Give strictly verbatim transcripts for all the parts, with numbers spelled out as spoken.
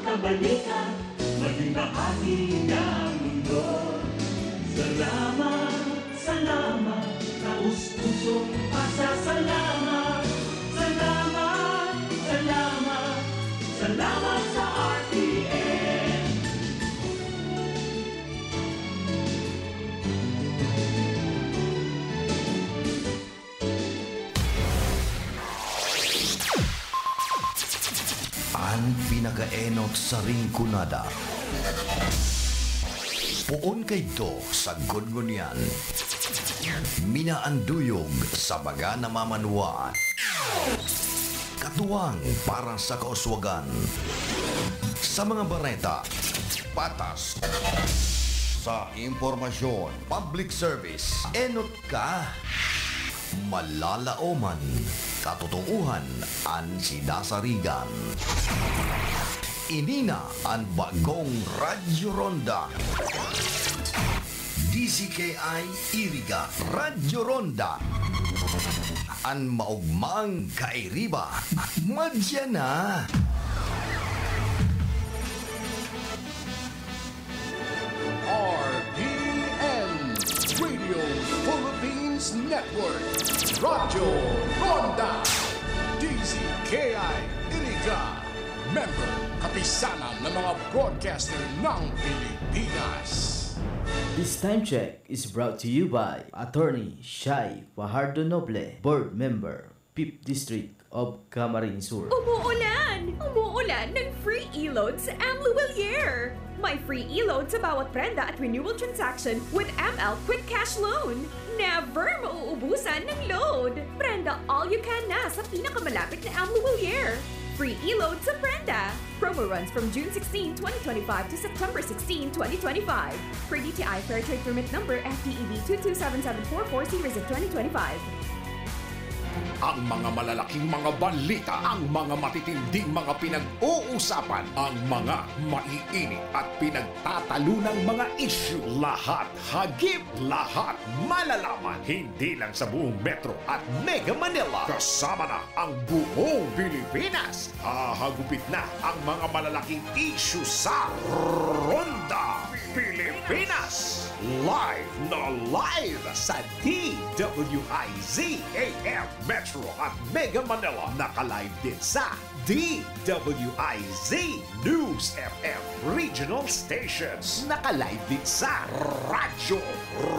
Kabalita, maging bahagi ng mundo. Salamat, salamat, taus-pusong pasasalamat. Salamat, salamat, salamat sa R T N. An pinakaenot sa Rinconada. Poon kaidto sagkod ngunyan. Minaanduyog sa mga namamanwaan. Katuwang para sa kauswagan. Sa mga bareta, patas. Sa impormasyon, public service, enot ka. Malalaoman, katotoohan an sinasarigan. Ini na an bagong Radyo Ronda. D Z K I Iriga, Radyo Ronda. An maogmang kairiba, madya na. R P N, Radio Philippines Network, Radyo Ronda, D Z K I Iriga, member, kapisanan ng mga broadcaster ng Pilipinas. This time check is brought to you by Attorney Shai Fajardo Noble, Board Member, Fifth District of Camarines Sur. Umuulan! Umuulan ng free e-load sa M Lhuillier! May free e-load sa bawat prenda at renewal transaction with M L Quick Cash Loan. Never mauubusan ng load! Prenda all you can na sa pinakamalapit na M Lhuillier. Free e-load sa prenda! Promo runs from June sixteen, twenty twenty-five to September sixteen, twenty twenty-five. Per D T I Fair Trade Permit Number F T E B two two seven seven four four series of twenty twenty-five. Ang mga malalaking mga balita, ang mga matitinding mga pinag-uusapan, ang mga maiinit at pinagtatalunang mga isyu, lahat hagip, lahat malalaman, hindi lang sa buong Metro at Mega Manila, kasama na ang buong Pilipinas. Hahagupit na ang mga malalaking isyu sa Ronda Pilipinas. Live na live sa D W I Z A M Metro at Mega Manila. Naka-live din sa D W I Z News F M Regional Stations. Naka-live din sa Radyo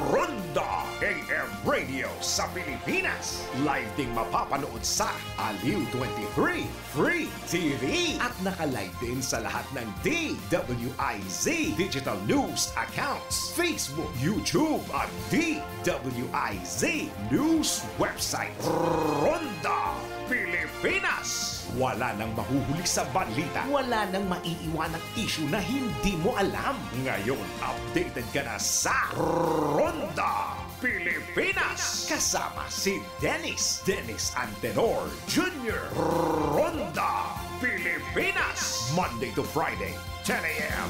Ronda A M Radio sa Pilipinas. Live ding mapapanood sa Aliw twenty-three Free T V. At naka-live din sa lahat ng D W I Z digital news accounts, Facebook, YouTube, at D W I Z news website. Ronda Pilipinas. Wala nang mahuhuli sa balita. Wala nang maiiwanang isyu na hindi mo alam. Ngayon, updated ka na sa Ronda Pilipinas. Kasama si Dennis, Dennis Antenor Junior. Ronda Pilipinas. Monday to Friday, ten a.m.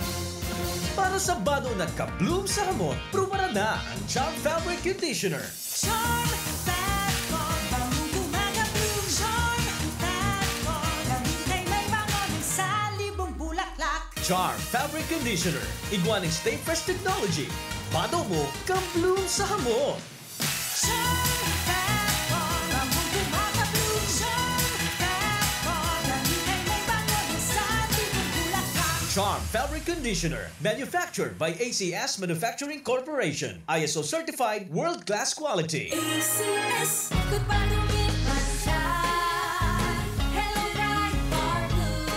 Para sa bado nagka-bloom sa hamot, prubarada ang Charm Fabric Conditioner. Charm Fat Foam, bangong gumagabloom. Charm Fat Foam, bangong kay may bango ng salibong bulaklak. Charm Fabric Conditioner, igwa ning Stay Fresh Technology. Bado mo, ka-bloom sa hamot. Charm Fat Foam, bangong gumagabloom. Charm Fat Foam, bangong kay may bango ng salibong bulaklak. Charm Fabric Conditioner, manufactured by A C S Manufacturing Corporation. I S O certified, world-class quality. A C S, good bado with Mancha. Hello, Bright Bar Blue.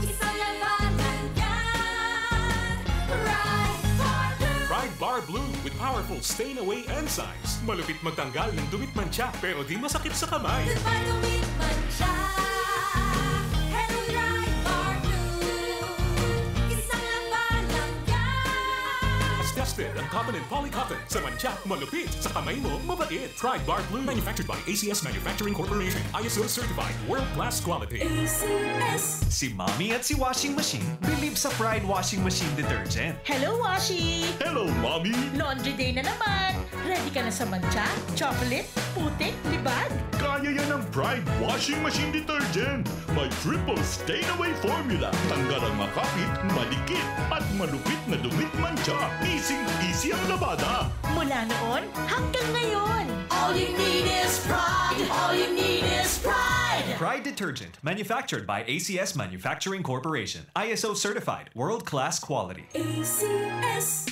Isang labanan yan. Bright Bar Blue. Bright Bar Blue with powerful stain away enzymes. Malupit magtanggal ng dumi't mantsa, pero di masakit sa kamay. Good bado with Mancha. Hello, Bright Bar Blue. Isang labanan yan. Tested ang cotton and poly cotton. Sa mantsa, malupit. Sa kamay mo, mabait. Pride Bar Blue. Manufactured by A C S Manufacturing Corporation. I S O certified. World class quality. A C S. Si Mommy at si Washing Machine believe sa Pride Washing Machine Detergent. Hello, Washi! Hello, Mommy! Laundry day na naman! Ready ka na sa mantsa, chocolate, putik, libag? Kaya yan ng Pride Washing Machine Detergent. May triple stain away formula. Tanggal ang makapit, madikit, at malupit na dumit mantsa. Easy, easy ang labada. Mula noon hanggang ngayon. All you need is pride. All you need is pride. Pride Detergent, manufactured by A C S Manufacturing Corporation. I S O certified, world-class quality. A C S.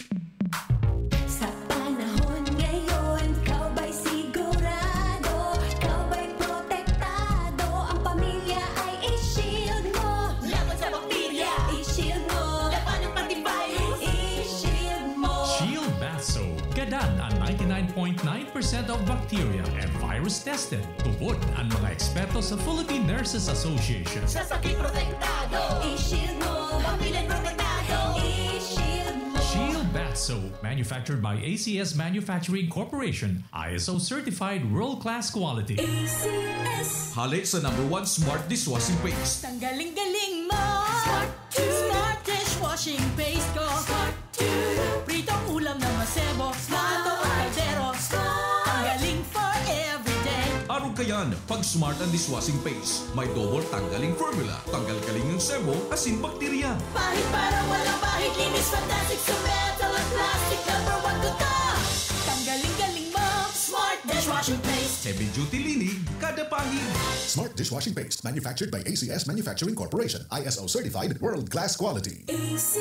Sa panahon ngayon, ikaw ba'y sigurado? Ikaw ba'y protektado? Ang pamilya ay i-shield mo. Laban sa bakterya, i-shield mo. Laban ng antivirus, i-shield mo. Shield Bath Soap. Gadan ang ninety-nine point nine percent of bacteria and virus tested. Tubod ang mga eksperto sa Philippine Nurses Association. Sa sakit protektado, i-shield mo. Pamilya protektado, i-shield mo. Shield Bath Soap, manufactured by A C S Manufacturing Corporation, I S O certified world-class quality. A C S. Hale sa number one smart dishwashing paste. Tanggaling-galing mo! Smart two. Smart dishwashing paste ko! Smart two. Pritong ulam na masebo, plato o kaldero. Tanggaling for everyday. Arog kayan, pag smart ang dishwashing paste, may double tanggaling formula. Tanggal kaling ng sebo, asin bakterya. Pahid para walang bahid, linis fantastic sa metal at plastic. Number one ko to. Tanggaling-galing mo! Smart dishwashing paste. Heavy duty linig, kada pahid. Smart dishwashing paste, manufactured by A C S Manufacturing Corporation, I S O certified, world class quality. A C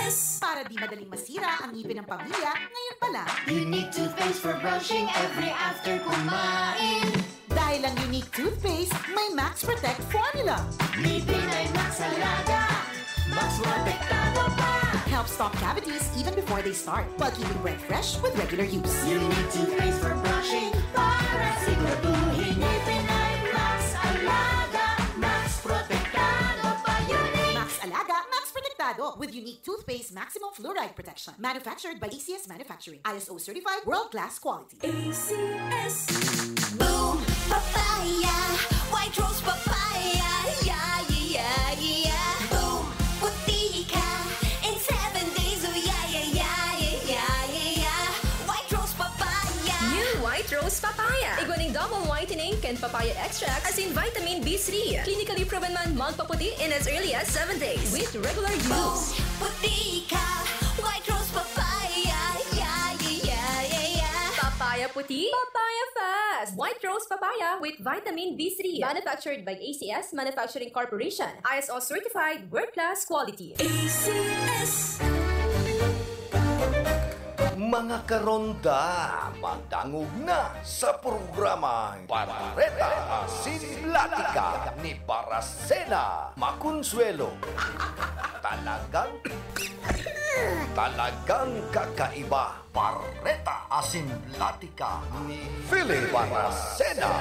S. Para di madaling masira ang ngipin ng pamilya, ngayon pa lang. Unique toothpaste for brushing every after kumain. Dahil ang Unique Toothpaste may Max Protect Formula. Ngipin ay Max Alaga. Max Protektado pa. Helps stop cavities even before they start, while keeping breath fresh with regular use. Unique toothpaste for brushing para siguraduhin ngipin ay Max Alaga. Max Protektado pa, Unique. Max Alaga, Max Protektado with Unique Toothpaste Maximum Fluoride Protection. Manufactured by A C S Manufacturing. I S O certified, world-class quality. A C S. Boom! Papaya! White Rose Papaya! Yeah, yeah, yeah, yeah! Boom! Puti ka! In seven days, oh yeah, yeah, yeah, yeah, yeah, yeah, yeah! White Rose Papaya! New White Rose Papaya. Igwa ning double whitening kan papaya extract asin vitamin B three. Clinically proven man magpaputi in as early as seven days with regular use. Puti ka! White Rose Papaya! Yeah, yeah, yeah, yeah, yeah! Papaya puti, papaya fast. White Rose Papaya with vitamin B three. Manufactured by A C S Manufacturing Corporation. I S O certified, world class quality. A C S. Mga karonda, madangog na sa programang Bareta Asin Platika ni Barasena Maconsuelo. Talagang, talagang kakaiba. Bareta Asin Platika ni Philip Barasena.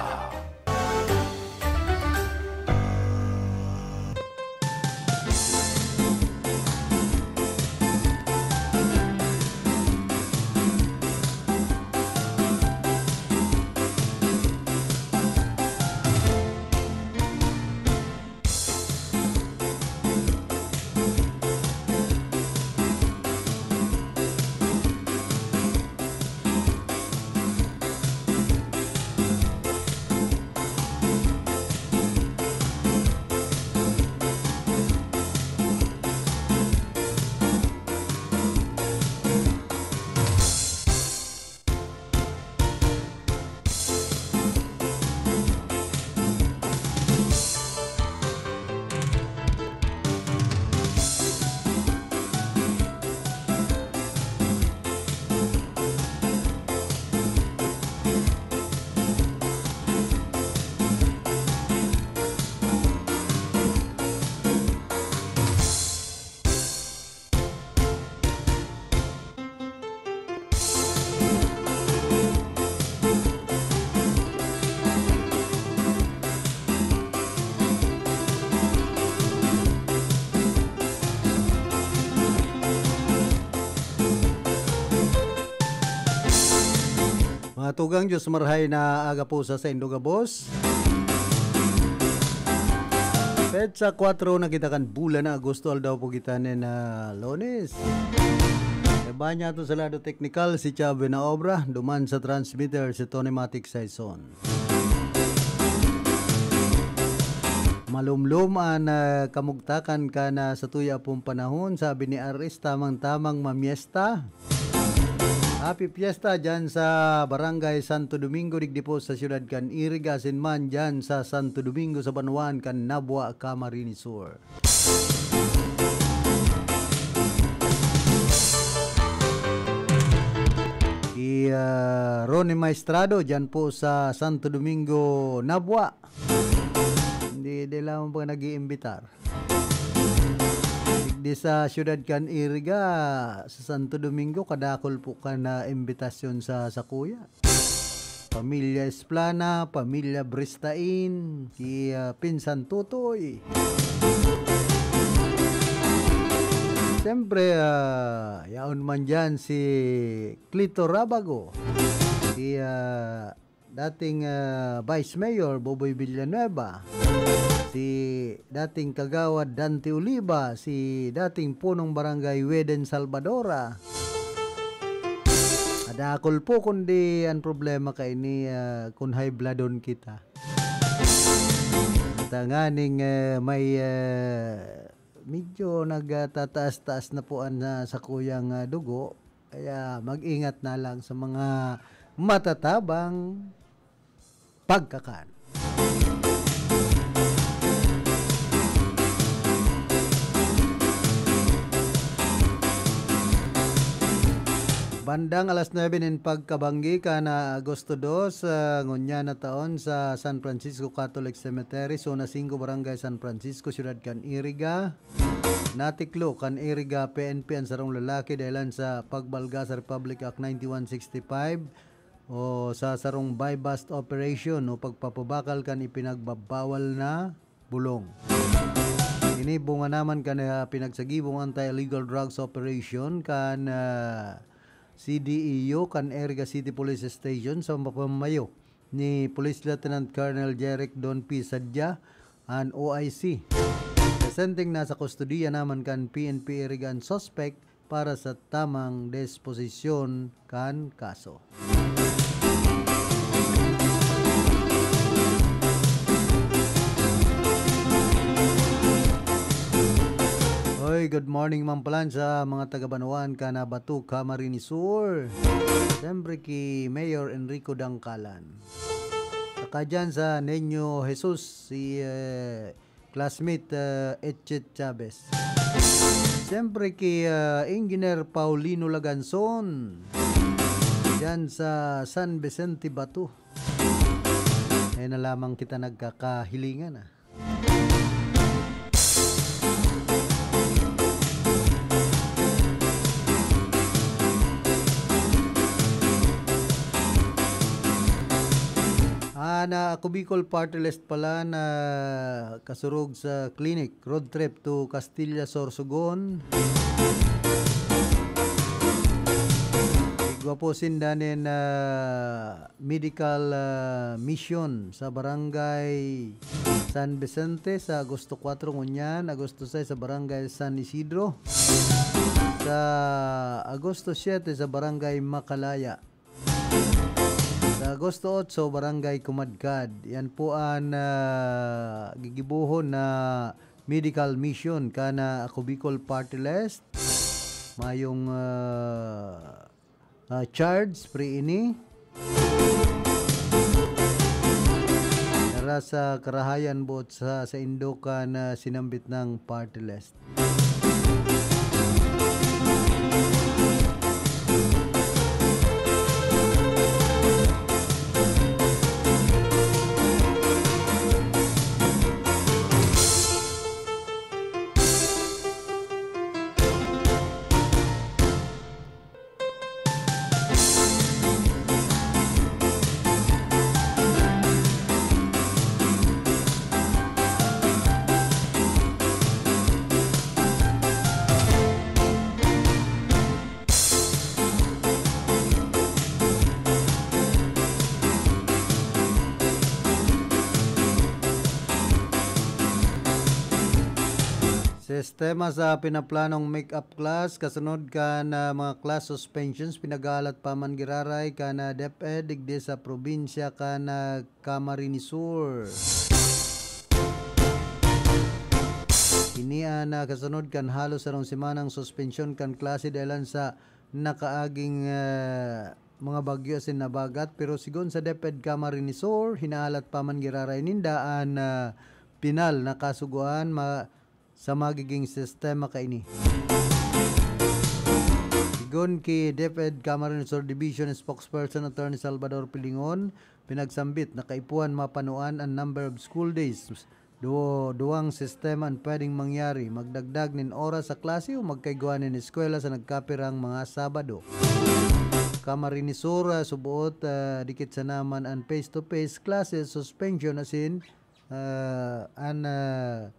Mga tugang, Diyos marhay na aga po sa saindo gabos. Petsa kwatro na kita kan bulan na Agosto, aldaw po kita nin, ah, Lunes. Iba niya to sa lado teknikal, si Chave na obra, duman sa transmitter, si Tony Matic Saison. Malumlom an, ah, kamugtakan kan, ah, satuya pong panahon, sabi ni R S, tamang-tamang mamiesta. Happy Fiesta dyan sa Barangay Santo Domingo, digdi po sa siyudad kan Iriga, asin man dyan sa Santo Domingo sa banwaan kan Nabua, Camarines Sur. Si, ah, Ronnie Maestrado dyan po sa Santo Domingo, Nabua. Hindi, di lamang ba nag-iimbitar? Digdi sa siyudad kan Iriga, sa Santo Domingo, kadakol po kan, ah, imbitasyon sa sakuya. Pamilya Esplana, Pamilya Bristain, si, ah, Pinsan Tutoy. Siyempre, ah, yaon man dyan si Clito Rabago, si, ah, dating, ah, Vice Mayor Boboy Villanueva, si dating Kagawad Dante Oliva, si dating Punong Barangay Weden Salvadora. Kadakol po, kundi an problema kaini, ah, kun high bloodon kita. Tanganing, ah, may, ah, medyo nagtataas-taas na po an, ah, sakuyang, ah, dugo. Kaya mag-ingat na lang sa mga matatabang pagkakan. Bandang alas nuebe nin pagkabanggi kan, ah, Agosto dos, ah, ngunyan na taon sa San Francisco Catholic Cemetery, Zona singko, Barangay San Francisco, Siyudad kan Iriga. Natiklo kan Iriga P N P an sarong lalaki dahelan sa pagbalga sa Republic Act ninety-one sixty-five o sa sarong buy-bust operation o pagpapabakal kan ipinagbabawal na bulong. Ini bunga naman kan, ah, pinagsagibong anti-illegal drugs operation kan, ah, C D E U kan Iriga City Police Station sa pamamayo ni Police Lieutenant Colonel Jeric Don P. Sadia, an O I C. Presenteng nasa kustodiya naman kan P N P Iriga an suspect para sa tamang disposisyon kan kaso. Oy, good morning man palan sa mga taga-Banwaan kan Abato, Camarines Sur. Siyempre ki Mayor Enrico Dangkalan. Saka dyan sa Niño Jesus, si, eh, classmate, eh, Etchet Chavez. Siyempre ki, eh, Engineer Paulino Laganzon, dyan sa San Vicente Bato. Ngayon na lamang kita nagkakahilingan, ah. Ah, na Ako Bicol Party List pala na kasurog sa clinic, road trip to Castilla, Sorsogon. Igwa po sinda nin, ah, medical, ah, mission sa Barangay San Vicente sa Agosto kwatro ngunyan, Agosto sais sa Barangay San Isidro, sa Agosto siyete sa Barangay Macalaya, sa Agosto otso, Barangay Kumadkad. Yan po an, ah, gigibohon na medical mission kan Ako Bicol Party List. Mayong, ah, ah, charge, free ini. Dara sa karahayan boot sa, sa Indokan na sinambit ng party list. Sistema sa pinaplanong make-up class, kasunod kan, ah, mga class suspensions, pinag-aalat pa man giraray kan, ah, DepEd digdi sa probinsya kan, ah, Camarines Sur. Ini an, ah, kasunod kan halos sarong semanang suspensyon kan klase dahilan sa nakaaging, ah, mga bagyo asin habagat, pero sigon sa DepEd Camarines Sur, hinaalat pa man giraray ninda an, ah, penal na kasugoan ma-, sa magiging sistema kaini. Sigon ki DepEd Camarines Sur Division Spokesperson Attorney Salvador Pilingon, pinagsambit na kaipuhan mapanuan an number of school days. Du-, duwang sistema an pwedeng mangyari, magdagdag nin oras sa klase o magkaigwa nin eskwela sa nagkapirang mga Sabado. Camarines Sur, ah, suboot, ah, dikit sana man an face-to-face classes, suspension asin, ah, an, ah,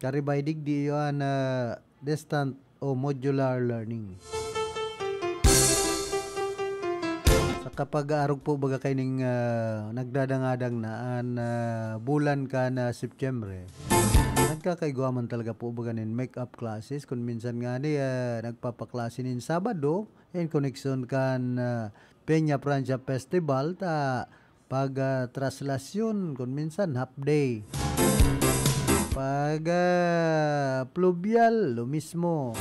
karibay digdi iyo an, ah, distant o modular learning. Sa kapag-aarog po baga kaining, ah, nagdadangadang na an, ah, bulan kan, ah, Setyembre, nagkakaigwa man talaga po baga nin make-up classes. Kun minsan ngani, ah, nagpapaklase nin Sabado, in koneksyon kan, ah, Peña Francia Festival, ta pag, ah, traslasyon, kun minsan half day. Pag, ah, fluvial, lo mismo.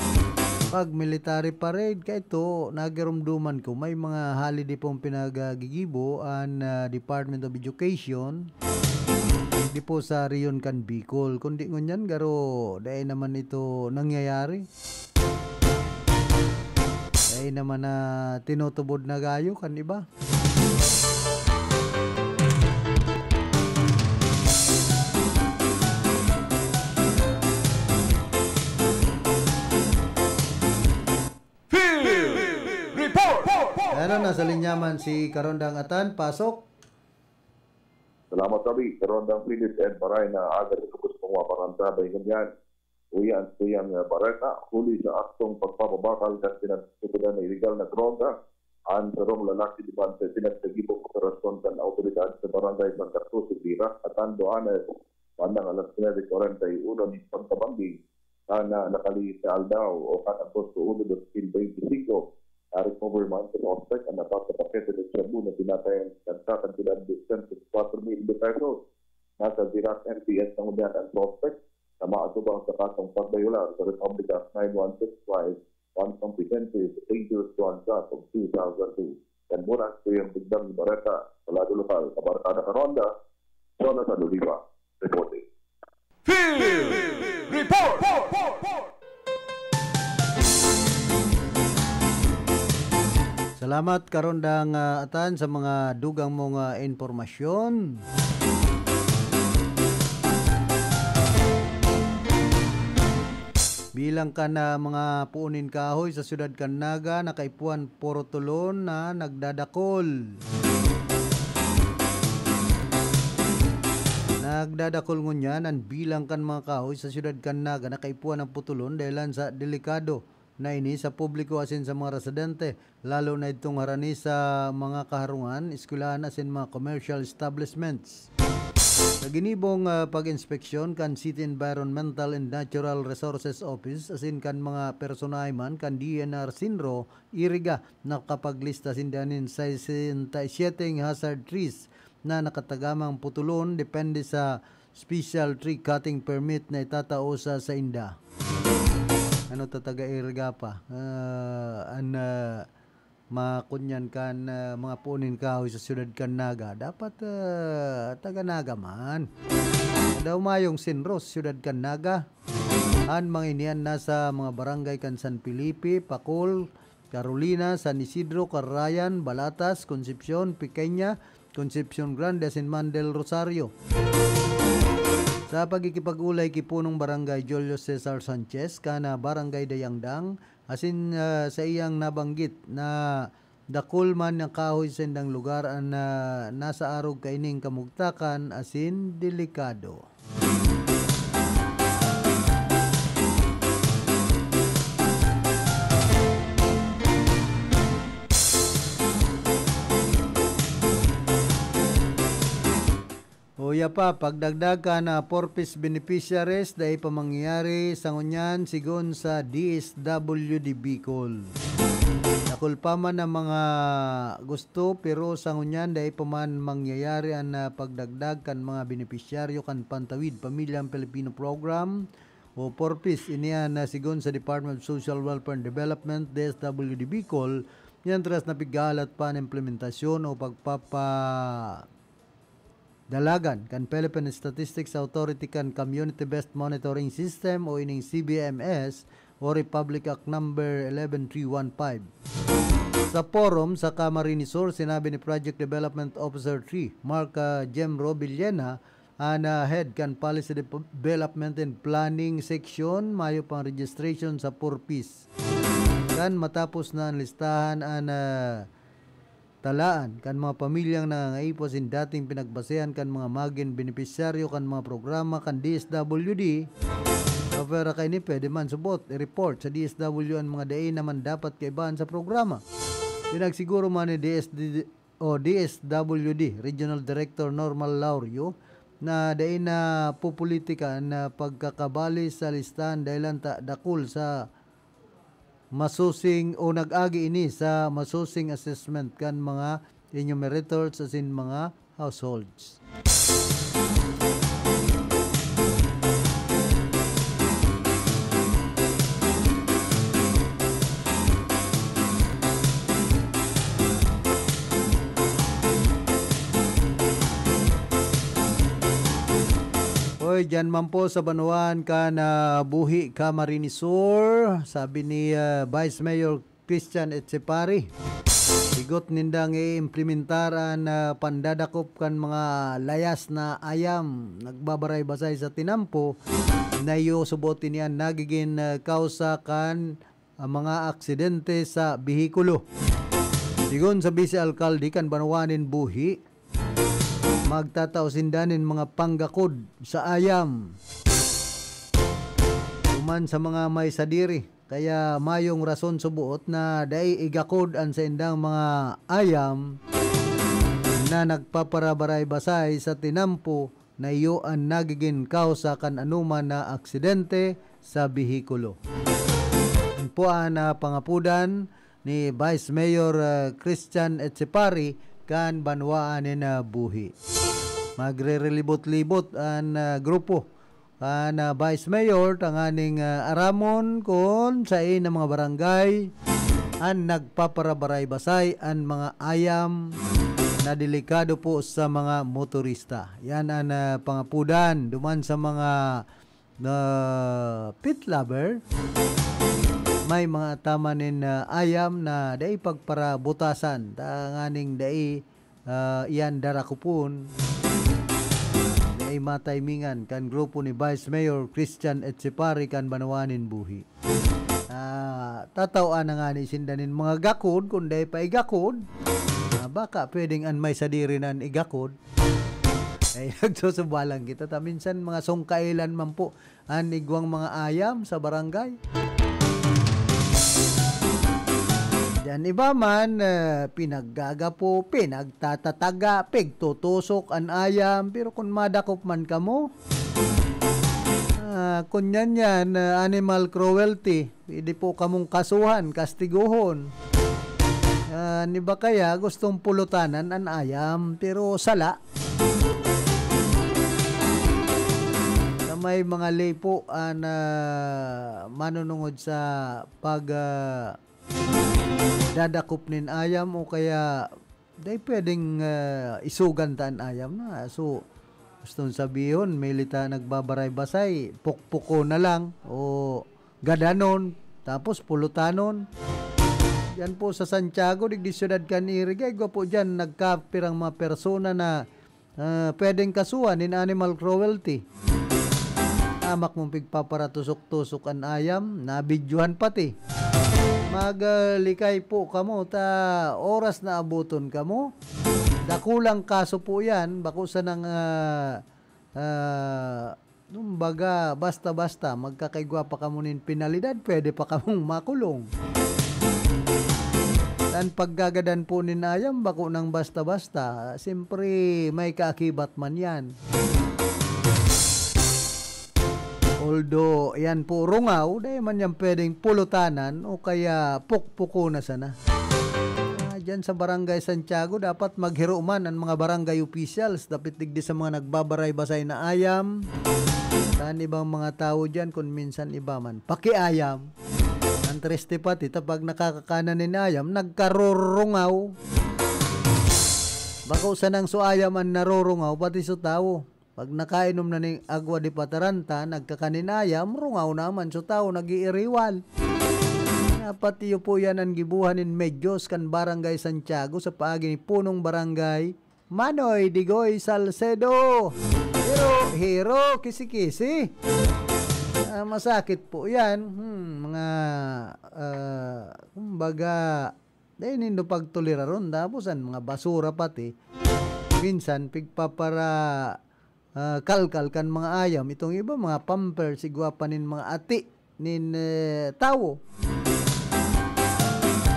Pag military parade, kaito, nagirumduman ko, may mga holiday pong pinagagigibo an, ah, Department of Education. Di po sa rehiyon kan Bicol, kundi ngunyan, garo, dai naman ito nangyayari. Dai naman na tinutubod na gayo kan iba. Field Report! Ano, nasa linya man si Karondang Atan, pasok. Salamat, Abi. Karondang Philip and Maray na aga sa gabos pang mga parantabay ngunyan. Uya an tuyang, ah, bareta, huli sa aktong pagpapabakal kan pinagtutudan na iligal na droga, an sarong lalaki duman sa pinagkagibong operasyon kan awtoridad sa Barangay Santa Cruz, Iglira, Catanduanes, bandang alas nuebe cuarenta y uno nin pagkabanggi, kan, ah, nakalihis na aldaw o kan Agosto uno, dos mil beinti singko. Na-recover man sa suspek an apat na pakete de shabu na tinatayan kan kakantidad de sento cuatro mil de pesos. Nasa Dirac M P S na ngunyan an suspek na maatubang sa kasong pagbayolar sa Republic Act nine one six five, Quantum Preventive Dangerous Drugs Act of two thousand two. Yan muna ang tuyang digdang bareta sa Lado Lokal, Kabarkada Karonda, Jonathan Oliva, reporting. Field Report! Salamat, Karondang, ah, Atan, sa mga dugang mong, ah, impormasyon. Bilang kan, ah, mga puon nin kahoy sa siyudad kan Naga, nakaipuhan putulon na nagdadakol. Nagdadakol ngunyan an bilang kan mga kahoy sa siyudad kan Naga na kaipuhan an putulon dahelan sa delikado na ini sa publiko asin sa mga residente, lalo na idtong harani sa mga kaharungan, eskwelahan asin mga commercial establishments. Sa ginibong, ah, pag-inspeksyon kan City Environmental and Natural Resources Office asin kan mga personahe man kan D N R Sinro, Iriga, nakapaglista sinda nin sesenta y siete hazard trees na nakatagamang putulon depende sa special tree cutting permit na itatao sa sainda. Ano ta, taga Iriga pa? Ah, an, ah, makunyan kan, ah, mga puon nin kahoy sa siyudad kan Naga. Dapat, ah, taga Naga man. Daw mayong Sinros, siyudad kan Naga. An mga inian nasa mga barangay kan San Felipe, Pacol, Carolina, San Isidro, Carayan, Balatas, Concepcion, Pequeña, Concepcion Grande, asin man Del Rosario. Sa pagkikipag-olay ki Punong Barangay Julio Cesar Sanchez, kan Barangay Dayangdang, asin, ah, sa iyang nabanggit na dakul man na kahoy sa indang lugar an, ah, nasa arog kaining kamugtakan asin delikado. Kaya pa, pagdagdag kan, ah, four Ps beneficiaries, dai pa mangyayari sa ngunyan, sigon sa D S W D Bicol. Dakul pa man ang mga gusto, pero sa ngunyan, dai pa man mangyayari ang, ah, pagdagdag kan mga benepisyaryo kan Pantawid Pamilyang Pilipino Program o four Ps. Ini an, ah, sigon sa Department of Social Welfare and Development, D S W D Bicol, mientras na pighahalat pa an implementasyon o pagpapa- dalagan kan Philippine Statistics Authority kan Community-Based Monitoring System o ining C B M S o Republic Act Number eleven three one five. Sa forum sa Camarines Sur, sinabi ni Project Development Officer three, Mark, ah, Jem Robillena, an, ah, head kan Policy Development and Planning Section, mayo pang registration sa four Ps. Kan matapos na an listahan an, ah, talaan kan mga pamilyang nangangaipo asin dating pinagbasehan kan mga magin benepisyaryo kan mga programa kan D S W D, pwera kaini pwede man subot i-report sa D S W an mga dai naman dapat kaibahan sa programa. Pinagsiguro man ni D S D o D S W D Regional Director Normal Laurio na dai na pupolitika na pagkakabali sa listahan dahilan ta dakul sa masusing o nag-agi ini sa masusing assessment kan mga enumerators asin mga households. Oy, diyan man po sa banwaan kan, ah, Buhi, Camarines Sur, sabi ni, ah, Vice Mayor Christian Etchepare, higot nindang i-implementar an, ah, pandadakop kan mga layas na ayam nagbabaray-basay sa tinampo na iyo subot ini an nagigin, ah, kausa kan, ah, mga aksidente sa behikulo. Sigon sa Vice Alkalde kan banwaan nin Buhi, magtatao sinda nin mga panggakod sa ayam duman sa mga may sadiri. Kaya mayong rason suboot na dai igakod an saindang mga ayam na nagpaparabaray-basay sa tinampo na iyo an nagigin kausa kan anoman na aksidente sa behikulo. An puaan na pangapudan ni Vice Mayor, ah, Christian Etchepare kan banwaan nin, ah, Buhi. Magrerelibot-libot an, ah, grupo kan, ah, Vice Mayor tanganing, ah, aramon kun saen na mga barangay an nagpaparabaray-basay an mga ayam na delikado po sa mga motorista. Yan ang, ah, pangapudan duman sa mga na pet lover, may mga ataman nin, ah, ayam na dai pagparabutasan, tanganing dai, ah, iyan darakupon, dai matimingan kan grupo ni Vice Mayor Christian Etchepare kan banwaan nin Buhi. Ah, tatawan na ngani sinda nin mga gakod, kun dai pa igakod. Ah, baka pwedeng an may sadiri na an igakod. Ay, nagsusubalan kita. Ta minsan mga sungkailan man po an igwang mga ayam sa barangay. Diyan iba man, eh, pinaggagapo, pinagtatataga, pigtutusok an ayam. Pero kung madakop man kamo, ah, kun yan yan, ah, animal cruelty, pwede po kamong kasuhan, kastiguhon. Ah, an iba kaya gustong pulutanan an ayam, pero sala. Na may mga ley po an, ah, manunungod sa pag, ah, dadakop nin ayam o kaya dai pwedeng, ah, isugan ta an ayam na. So, gustong sabihon, milita nagbabaray-basay, pukpuko na lang o gadanon, tapos pulutanon. Diyan po sa Santiago, digdi syudad kan Iriga, igwa po diyan nagkapirang mga persona na, ah, pwedeng kasuhan nin animal cruelty. Amak mong pigpaparatusok-tusok an ayam, nabidyohan pati. Mag, ah, likay po kamo, ta oras na abuton kamo. Dakulang kaso po yan, bako sanang, ah, ah, kumbaga, basta-basta, magkakaigwa pa kamo nin penalidad, pwede pa kamong makulong. Ang paggagadan po nin ayam, bako nang basta-basta. Siyempre, may kaakibat man yan. Although, yan po, rungaw, dai man yan pwedeng pulutanan o kaya pukpuko na sana. Ah, dyan sa Barangay Santiago, dapat maghiro man ang mga barangay officials, dapit digdi sa mga nagbabaray-basay na ayam. Sa ibang mga tawo dyan, kung minsan iba man, pakiayam. Ang triste pati, ta pag nakakakanan nin ayam, nagkarurungaw. Bako sanang so ayam an narurungaw, pati so tawo. Pag nakainom na nin agwa de pataranta, nagkakan nin ayam, rungaw naman so tawo, nag-iiriwal. Dapat iyo po yan ang gibuhan nin medyos kan Barangay Santiago sa paagi ni Punong Barangay Manoy Digoy Salcedo. Hero, hero, kisi-kisi. Ah, masakit po yan. Hmm, mga, ah, kumbaga, dai nindo pagtoleraron. Tapos ang mga basura pati, minsan, pigpapara, ah, kalkal kan mga ayam. Itong iba, mga Pampers, igwa pa nin mga ati nin, eh, tawo.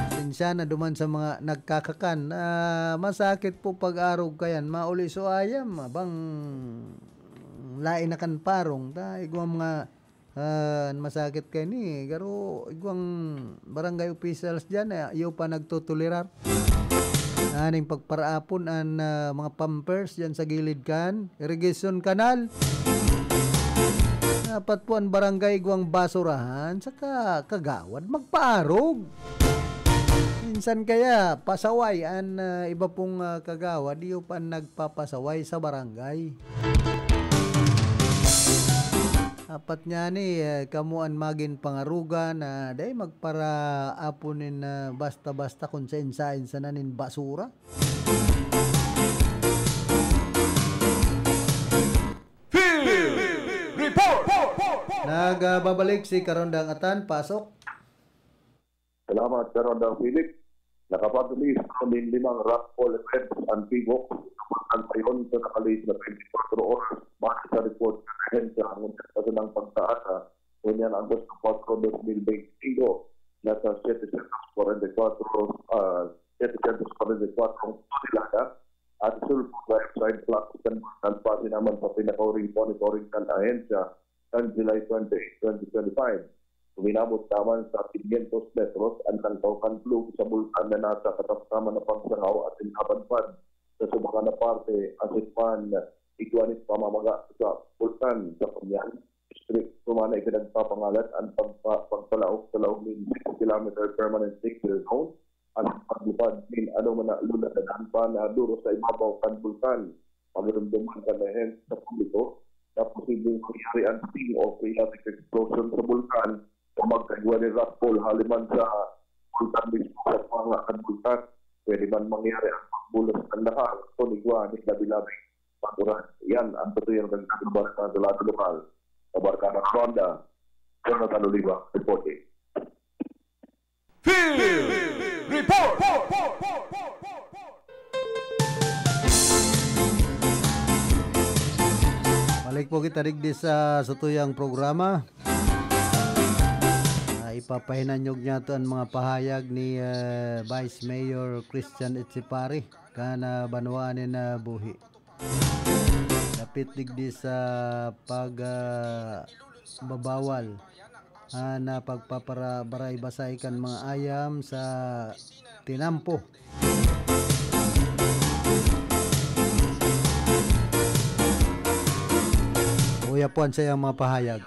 Pasensya na duman sa mga nagkakakan. Ah, masakit po pag-arog kayan. Mauli so ayam, abang lain na kan parong. Ta, igwa mga, ah, masakit kaini. Garo, igwang barangay officials dyan, eh, iyo pa nagtotolerar. Aning pagparaapon an, ah, mga Pampers dyan sa gilid kan irrigation canal. Dapat po ang barangay igwang basurahan, saka kagawad magpaarog. Minsan kaya pasaway an, ah, iba pong, ah, kagawad, iyo pa nagpapasaway sa barangay. Apat niya ni, eh, kamo an magin pangaruga na dai magparaapon nin, ah, basta-basta kung sain-sain sana nin basura. Field Report! Nagbabalik si Karondang Atan, pasok. Salamat, Karondang Philip. Nakapag-release nin limang raffle events ang T-Box sa Bulkan Payon sa nakalihis na twenty-four oras, base sa report ng ahensya. Ngunyan sa sanang pagtaasa, ngunyan Agosto kwatro, dos mil bente y singko, nasa setecientos cuarenta y cuatro, ah, setecientos cuarenta y cuatro ang tonelada at sulfur dioxide flux kan Bulkan Pasinaman sa pinakauring monitoring kan ahensya kan July twenty-eight, twenty twenty-five. Uminabot naman sa quinientos metros an langkaw kan plug sa bulkan na nasa katamtaman na pagsangaw asin napadpad sa subakan na parte, asin man igwa nin pamamaga sa bulkan. Sa Pamian District, tumana ipinagpapangalat an pagpa-, pagpalaog sa laog nin six kilometer permanent danger zone asin paglupad nin anoman na luladanan pa na duro sa ibabaw kan bulkan. Pagiromdoman kan ahensya sa publiko na posibleng mangyari an sting o phreatic explosion sa bulkan o magkaigwa nin raffle hali man sa bulkan mismo sa panga kan bulkan. Pwede man mangyari ang pagbulos kan lahar o igwa nin labi-labing pag-uran. Yan ang totoo yang nagkakabareta sa lado lokal. Sa Barkada Ronda, Jonathan Oliva, reporting. Field Report! Balik po kita digdi sa satuyang programa. Ah, ipapahinanyog niya to ang mga pahayag ni, eh, Vice Mayor Christian Echepari, kan, ah, banwaan nin, ah, Buhi. Dapit digdi sa pag, ah, babawal, ah, na pagpapara-, baray-basay kan mga ayam sa tinampo. Uya po an saiyang mga pahayag.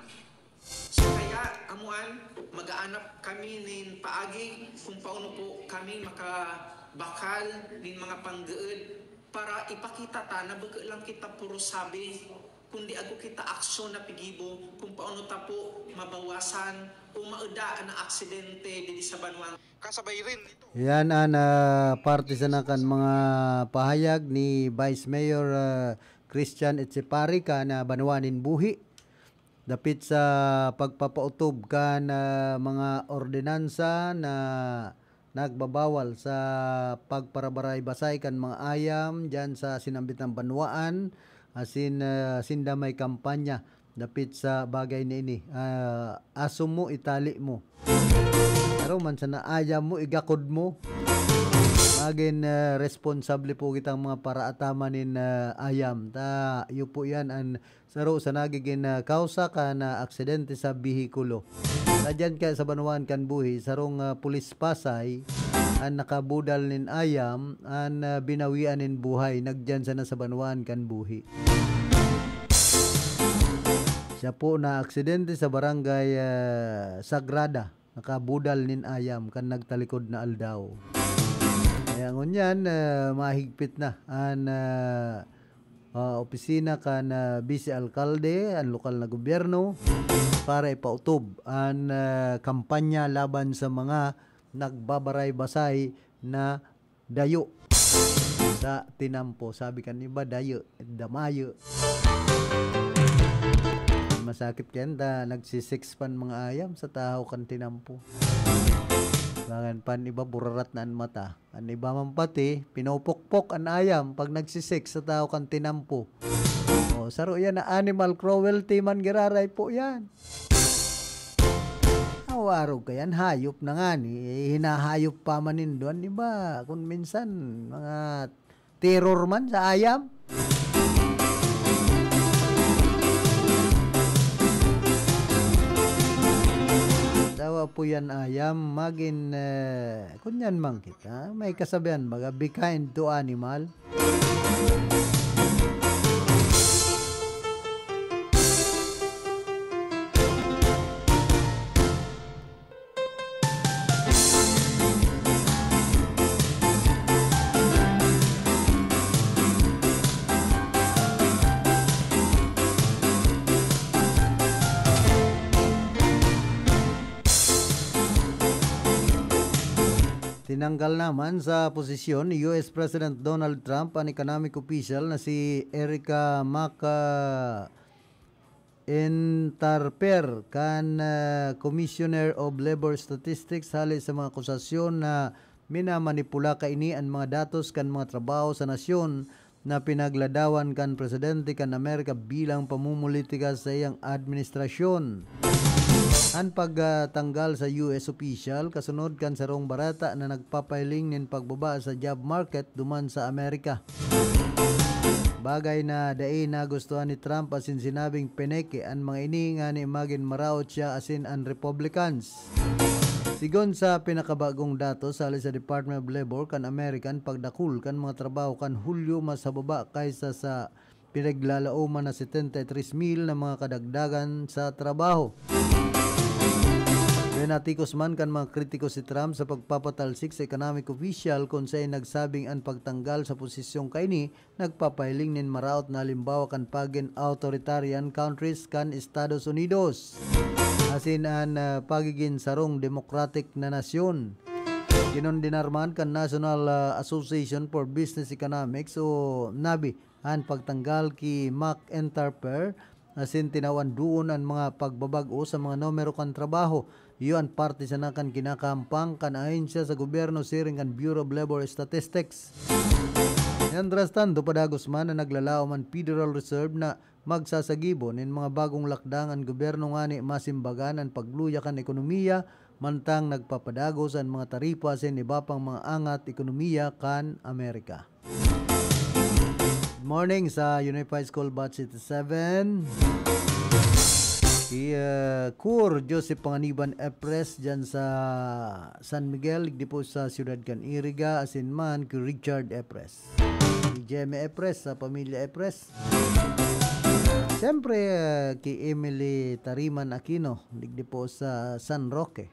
Kaya, amuan, mag-aanap kami nin paagi kung paano po kami makabakal nin mga panggaod para ipakita ta na bako lang kita puro sabi, kundi ago kita aksyon na pigibo kung paano ta po mabawasan o maeda an aksidente didi sa banwang. Kasabay rin ito. Yan an, ah, parte sana kan mga pahayag ni Vice Mayor, ah, Christian Echepari kan, ah, banwaan nin Buhi dapit sa pagpapautob kan, ah, mga ordinansa na nagbabawal sa pagparabaray-basay kan mga ayam diyan sa sinambit na banwaan, asin, ah, sinda may kampanya dapit sa bagay na ini. Ah, asom mo, itali mo. Pero man sana ayam mo, igakod mo. Nagin, ah, responsable po kitang mga paraataman nin, ah, ayam. Ta, iyo po yan an saro sa nagigin, ah, kausa kan, ah, aksidente sa behikulo. Sa diyan kaya sa banwaan kan buhi, sarong, ah, pulis Pasay, an nakabudal nin ayam, an, ah, binawian nin buhay, nagdiyan sana sa banwaan kan buhi. Siya po na aksidente sa barangay, ah, Sagrada, nakabudal nin ayam kan nagtalikod na aldaw. Kaya ngunyan, ah, mahigpit na an, ah, ah, opisina kan, ah, Vice Alkalde, an lokal na gobyerno, para ipautob an, ah, kampanya laban sa mga nagbabaray-basay na dayo sa tinampo. Sabi kan iba, dayo, damayo. Masakit kaya ta nagsisix pan mga ayam sa tahaw kan tinampo. Dangan pan iba, burarat na an mata. An iba man pati, pinupukpok an ayam pag nagsisix sa tahaw kan tinampo. O, saro yan na animal cruelty man giraray po yan. Awarog kayan, hayop na ngani, eh, hinahayop pa man nindo an iba. Kun minsan, mga terror man sa ayam. Tawa po yan, ayam. Magin, eh, kunyan man kita. May kasabihan baga, "Be kind to animal." Tinanggal naman sa posisyon ni U S President Donald Trump an economic official na si Erica Maca Entarper kan, ah, Commissioner of Labor Statistics hale sa mga akusasyon na minamanipula kaini an mga datos kan mga trabaho sa nasyon na pinagladawan kan presidente kan Amerika bilang pamumulitika sa iyang administrasyon. An pagtanggal sa U S official kasunod kan sarong bareta na nagpapahiling nin pagbaba sa job market duman sa Amerika. Bagay na dai nagustuhan ni Trump asin sinabing peneke an mga ini ngani magin maraot siya asin an Republicans. Sigon sa pinakabagong datos hale sa Department of Labor kan Amerika, an pagdakul kan mga trabaho kan Hulyo mas hababa kaysa sa pinaglalaoman na setenta y tres mil na mga kadagdagan sa trabaho. Pinatikos man kan mga kritiko si Trump sa pagpapatalsik sa economic official kun saen nagsabing an pagtanggal sa posisyong kaini nagpapahiling nin maraot na halimbawa kan pagin authoritarian countries kan Estados Unidos, asin an, ah, pagigin sarong demokratik na nasyon. Kinondenar man kan National, ah, Association for Business Economics o nabi an pagtanggal ki Mac Entarper asin tinawan duon an mga pagbabag-o sa mga numero kan trabaho. Iyo an parte sana kan kinakahampang kan ahensya sa gobyerno siring kan Bureau of Labor Statistics. Mientras tanto, padagos man na naglalaom an Federal Reserve na magsasagibo nin mga bagong lakdang an gobyerno ngani masimbagan an pagluya kan ekonomiya, mantang nagpapadagos an mga taripa asin iba pang mga angat ekonomiya kan Amerika. Good morning sa Unified School Batch eighty-seven. Si, uh, Kur Joseph Panganiban Epres dyan sa San Miguel, digdi po sa siyudad kan Iriga, asin man ki Richard Epres. Si Jeme Epres sa pamilya Epres. Siyempre, uh, ki Emily Tariman Aquino, digdi po sa San Roque.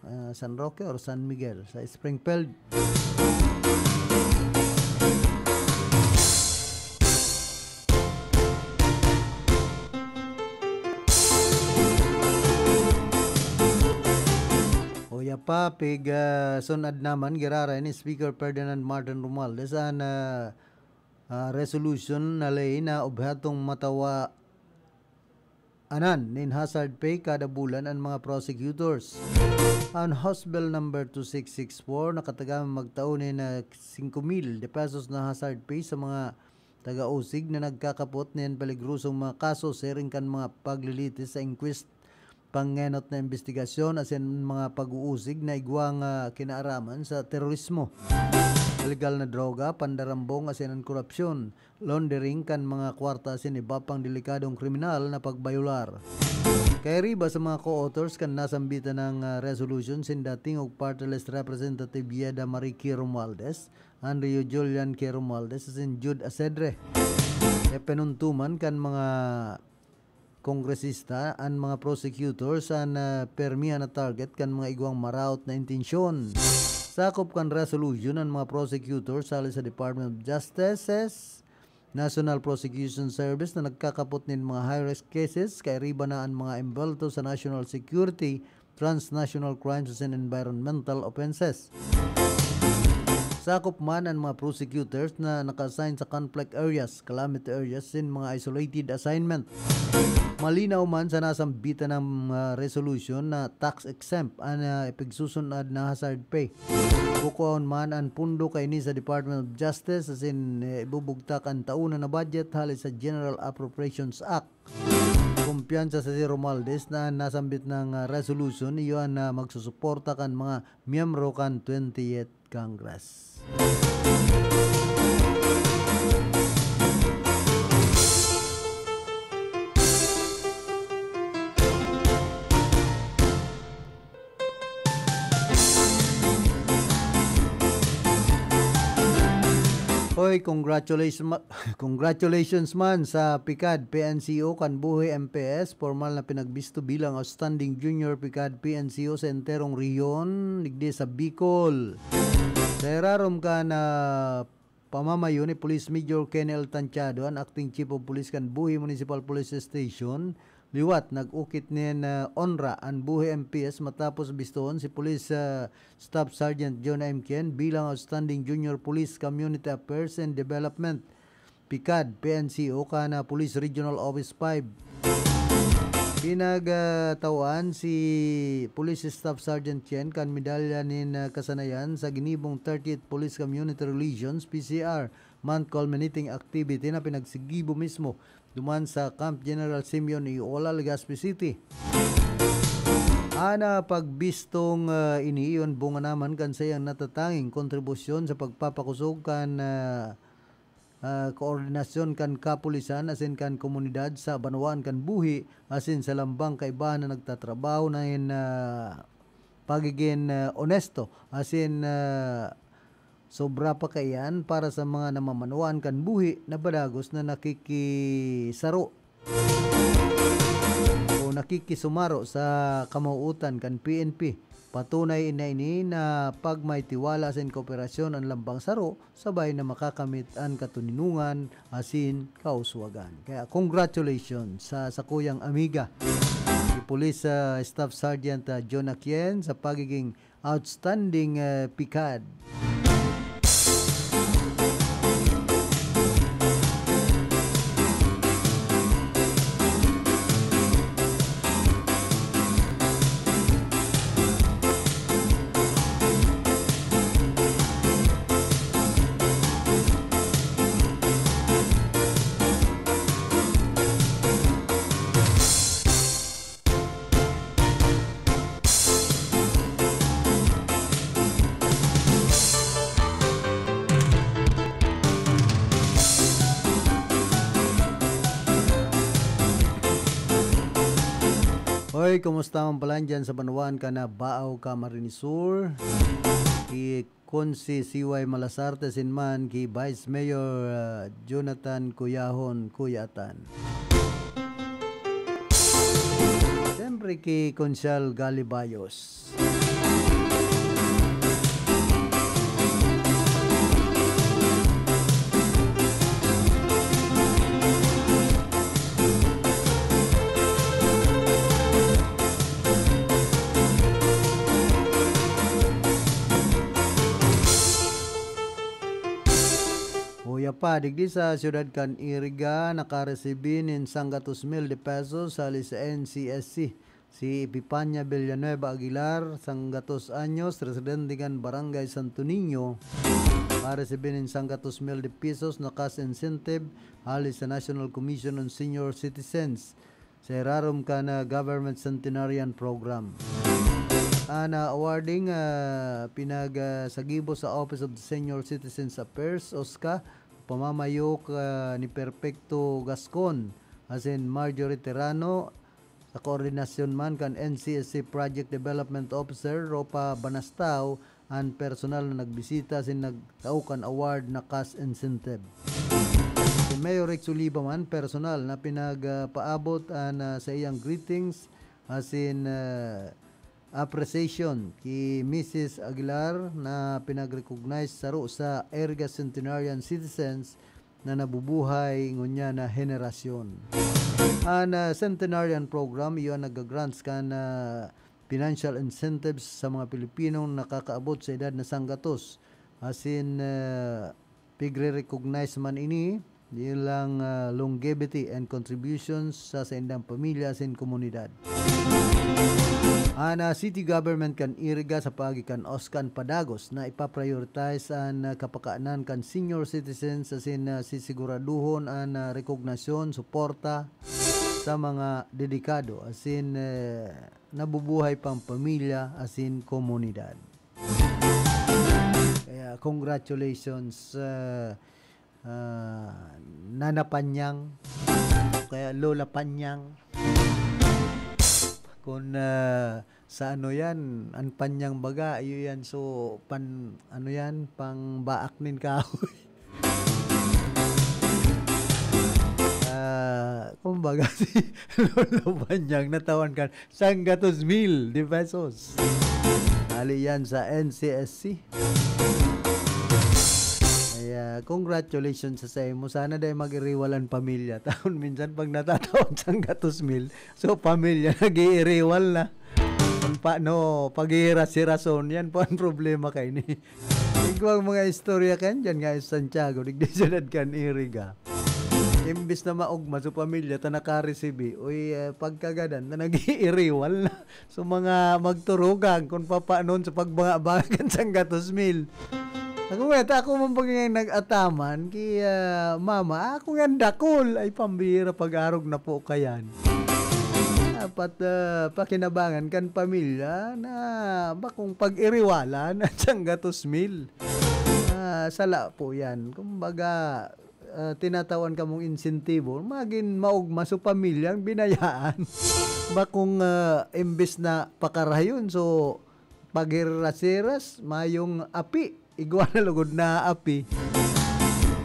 Ah, San Roque or San Miguel sa Springfield. Uya pa, pig, ah, sun-ad naman, giraray ni Speaker Ferdinand Martin Romualdez an, ah, ah, resolution na ley na obhetong matawa anan nin hazard pay kada bulan an mga prosecutors. An House Bill number two six six four nakatagama magtao nin, ah, singko mil de pesos na hazard pay sa mga taga-usig na nagkakapot nin peligrosong mga kaso siring kan mga paglilitis sa inquest, pangenot na imbestigasyon asin mga pag-uusig na igwang, ah, kinaaraman sa terorismo. illegal na droga, pandarambong asin an korupsyon, laundering kan mga kwarta asin iba pang delikadong kriminal na pagbayolar. Kairiba sa mga co-authors kan nasambitan na, ah, resolution sinda tingog party list Representative Yeda Marie Q. Romualdez, Andrew Julian Q. Romualdez asin Jude Asedre. Ipinuntuman kan mga kongresista an mga prosecutors an, ah, permihan na target kan mga igwang maraot na intensyon. Sakop kan resolution an mga prosecutors hali sa Department of Justice, National Prosecution Service na nagkakapot nin mga high-risk cases, kairiba na an mga embwelto sa national security, transnational crimes asin environmental offenses. Sakop man an mga prosecutors na naka-assign sa conflict areas, calamity areas, asin mga isolated assignment. Malinaw man sa nasambitan na, ah, resolution na tax exempt an, ah, ipigsusunod na hazard pay. Kukuhaon man an pondo kaini sa Department of Justice asin, eh, ibubugtak an tauna na budget hali sa General Appropriations Act. Kumpiyansa si Romualdez na nasambit na, ah, resolution iyo an, ah, magsusuporta kan mga miyembro kan twentieth Congress. Hoy, congratulations ma-, congratulations man sa PICAD, PNCO kan Buhi M P S, formal na pinagbisto bilang Outstanding Junior PICAD, PNCO sa enterong rehiyon, digdi sa Bicol. Sa irarom kan pamamayo ni Police Major Kenel Tantiado, an Acting Chief of Police kan Buhi Municipal Police Station, liwat nag-ukit nin, ah, onra an Buhi M P S matapos bistohon si Police, ah, Staff Sergeant John M. Kien bilang Outstanding Junior Police Community Affairs and Development, PICAD, PNCO, kan Police Regional Office five. Pinagtawaan si Police Staff Sergeant Kien kan medalya nin, ah, kasanayan sa ginibong thirtieth Police Community Relations, P C R, Month Culminating Activity na pinagsigibo mismo duman sa Camp General Simeon Iola, Legazpi City. An, ah, pagbistong, ah, ini iyo an bunga naman kan saiyang natatanging kontribusyon sa pagpapakosog kan, ah, ah, koordinasyon kan kapulisan asin kan komunidad sa banwaan kan Buhi asin sa lambang kaibahan na nagtatrabaho na in, ah, pagigin, ah, onesto asin, ah, sobra pa kaiyan para sa mga namamanwaan kan Buhi na padagos na nakikisaro o nakikisumaro sa kamawootan kan P N P. Patunay na ini na pag may tiwala asin kooperasyon an lambang saro, sabay na makakamit an katoninongan asin kauswagan. Kaya congratulations sa sakuyang amiga, si Police, ah, Staff Sergeant, ah, John Akien sa pagiging outstanding, ah, PICAD. Hoy, kumusta man pala dyan sa banwaan kan Baao, Camarines Sur? Ki Consi C Y Malasarte asin man ki Vice Mayor, ah, Jonathan Cuyahon Cuyatan. Siyempre ki Konsehal Gali Bayos. Uya pa, digdi sa siyudad kan Iriga, nakaresibi nin sanggatos mil de pesos hali sa N C S C si Epifania Villanueva Aguilar, sanggatos anyos, residente kan Barangay Santo Niño. Nakaresibi nin sanggatos mil de pesos na cash incentive hali sa National Commission on Senior Citizens sa irarom kan Government Centenarian Program. An, ah, awarding, ah, pinag, ah, sagibo sa Office of Senior Citizens Affairs, OSCA, pamamayok, ah, ni Perfecto Gascon, asin Marjorie Terrano, sa koordinasyon man kan N C S C Project Development Officer Ropa Banastao, an personal na nagbisita asin nagtao kan award na cash incentive. Si Mayor Rex Oliva man personal na pinagpaabot an, ah, saiyang greetings asin, ah, appreciation ki Missus Aguilar na pinag-recognize saro sa Iriga Centenarian Citizens na nabubuhay ngunyan na henerasyon. An, ah, Centenarian Program, iyo an nag-grants kan, ah, financial incentives sa mga Pilipinong nakakaabot sa edad na sanggatos. Asin, ah, pigre-recognize man ini, ilang, ah, longevity and contributions sa saindang pamilya asin komunidad. An, ah, city government kan Iriga sa paagi kan OSCA an padagos na ipa-prioritize an, ah, kapakanan kan senior citizens asin, ah, sisiguraduhon an, ah, rekognasyon, suporta sa mga dedikado asin, eh, nabubuhay pang pamilya asin komunidad. Kaya congratulations, ah, ah, Nana Panyang, o kaya Lola Panyang. Kung, ah, sa ano yan, an panyang baga, iyo yan. So, pan, ano yan, pang baak nin kahoy. Ah, kumbaga, si Lolo Panyang natawan kan sanggatos mil de pesos. Hali yan sa N C S C. Kaya, congratulations sa saimo. Sana dai mag-iriwal an pamilya. Taon minsan, pag natatawan sanggatos mil, so, pamilya, nag-iiriwal na. Kung paano, paghihiras-hirason, yan po ang problema kaini. Igwang mga istorya kan dyan nga sa Santiago, digdi syudad kan Iriga. Imbis na maogma so pamilya ta nakaresibi, uy, eh, pagkagadan na nag-iiriwal na. So, mga magturugang kung papanon sa pagbanga-banga kan sanggatos mil. Ako nga, ta ako man pag nga nag-ataman ki, ah, mama, ako nga dakul. Ay, pambira, pag-arog na po kayan. Dapat, ah, pakinabangan kan pamilya na bakong pag-iriwalan an sanggatos mil. Ah, sala po yan. Kumbaga, ah, tinatawan kamong insentibo, magin maogma so pamilyang binayaan. Bakong, ah, imbes na pakarahayon, so, paghiras-hiras, mayong api. Igwa na lugod na api.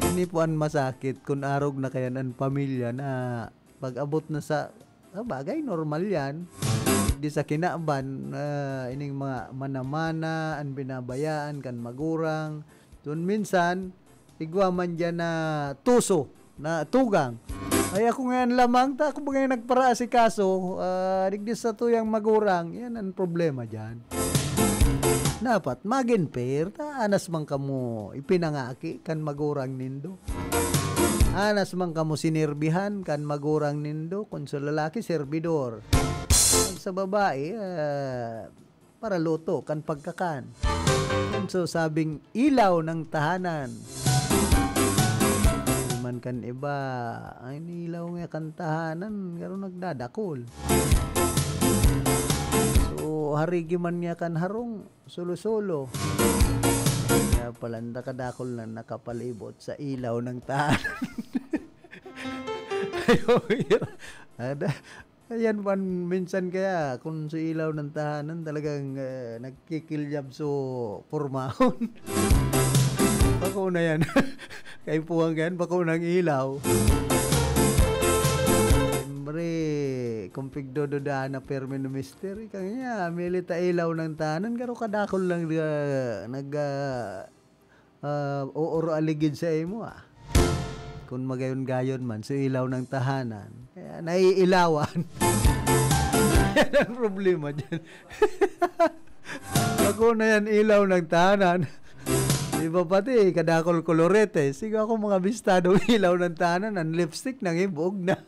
Ini po an masakit kun arog na kayan an pamilya na pag-abot na sa, sa bagay, normal yan. Di sa kinaban, ah, ining mga manamana, an binabayaan kan magurang. Dun minsan, igwa man dyan na tuso, na tugang. Ay, ako ngayon lamang, ta ako ba ngayon nagparaasikaso, ah, digdi sa tuyang magurang? Yan ang problema dyan. Dapat magin fair, ta anas man kamo ipinangaki kan magurang nindo. Anas man kamo sinirbihan kan magurang nindo, kung sa lalaki, serbidor. Pag sa babae, ah, paraluto kan pagkakan. Yan so sabing ilaw ng tahanan. Di man kan iba, ay, nilaw nga kan tahanan, garo nagdadakol. So, harigi man nga kan harong, solo-solo. Kaya pala, nakadakol na nakapalibot sa ilaw ng tahanan. Ayaw, ada, ayan man, minsan kaya, kung sa ilaw ng tahanan, talagang, eh, nagkikilyab so pormahon. Bako na yan. Kaipuhan ka yan, bako ng ilaw. Siyempre, kung pigdododaan na permi ni mister, ika nga, milita ilaw ng tahanan, garo kadakol lang, ah, nag, ah, ah, ooro aligid sa imo, ah. Kun magayon-gayon man, so ilaw ng tahanan. Kaya naiilawan. Yan ang problema dyan. Ako na yan, ilaw ng tahanan. Iba pati, kadakol kolorete. Sige ako, mga bistadong ilaw ng tahanan, ang lipstick, nangibog na.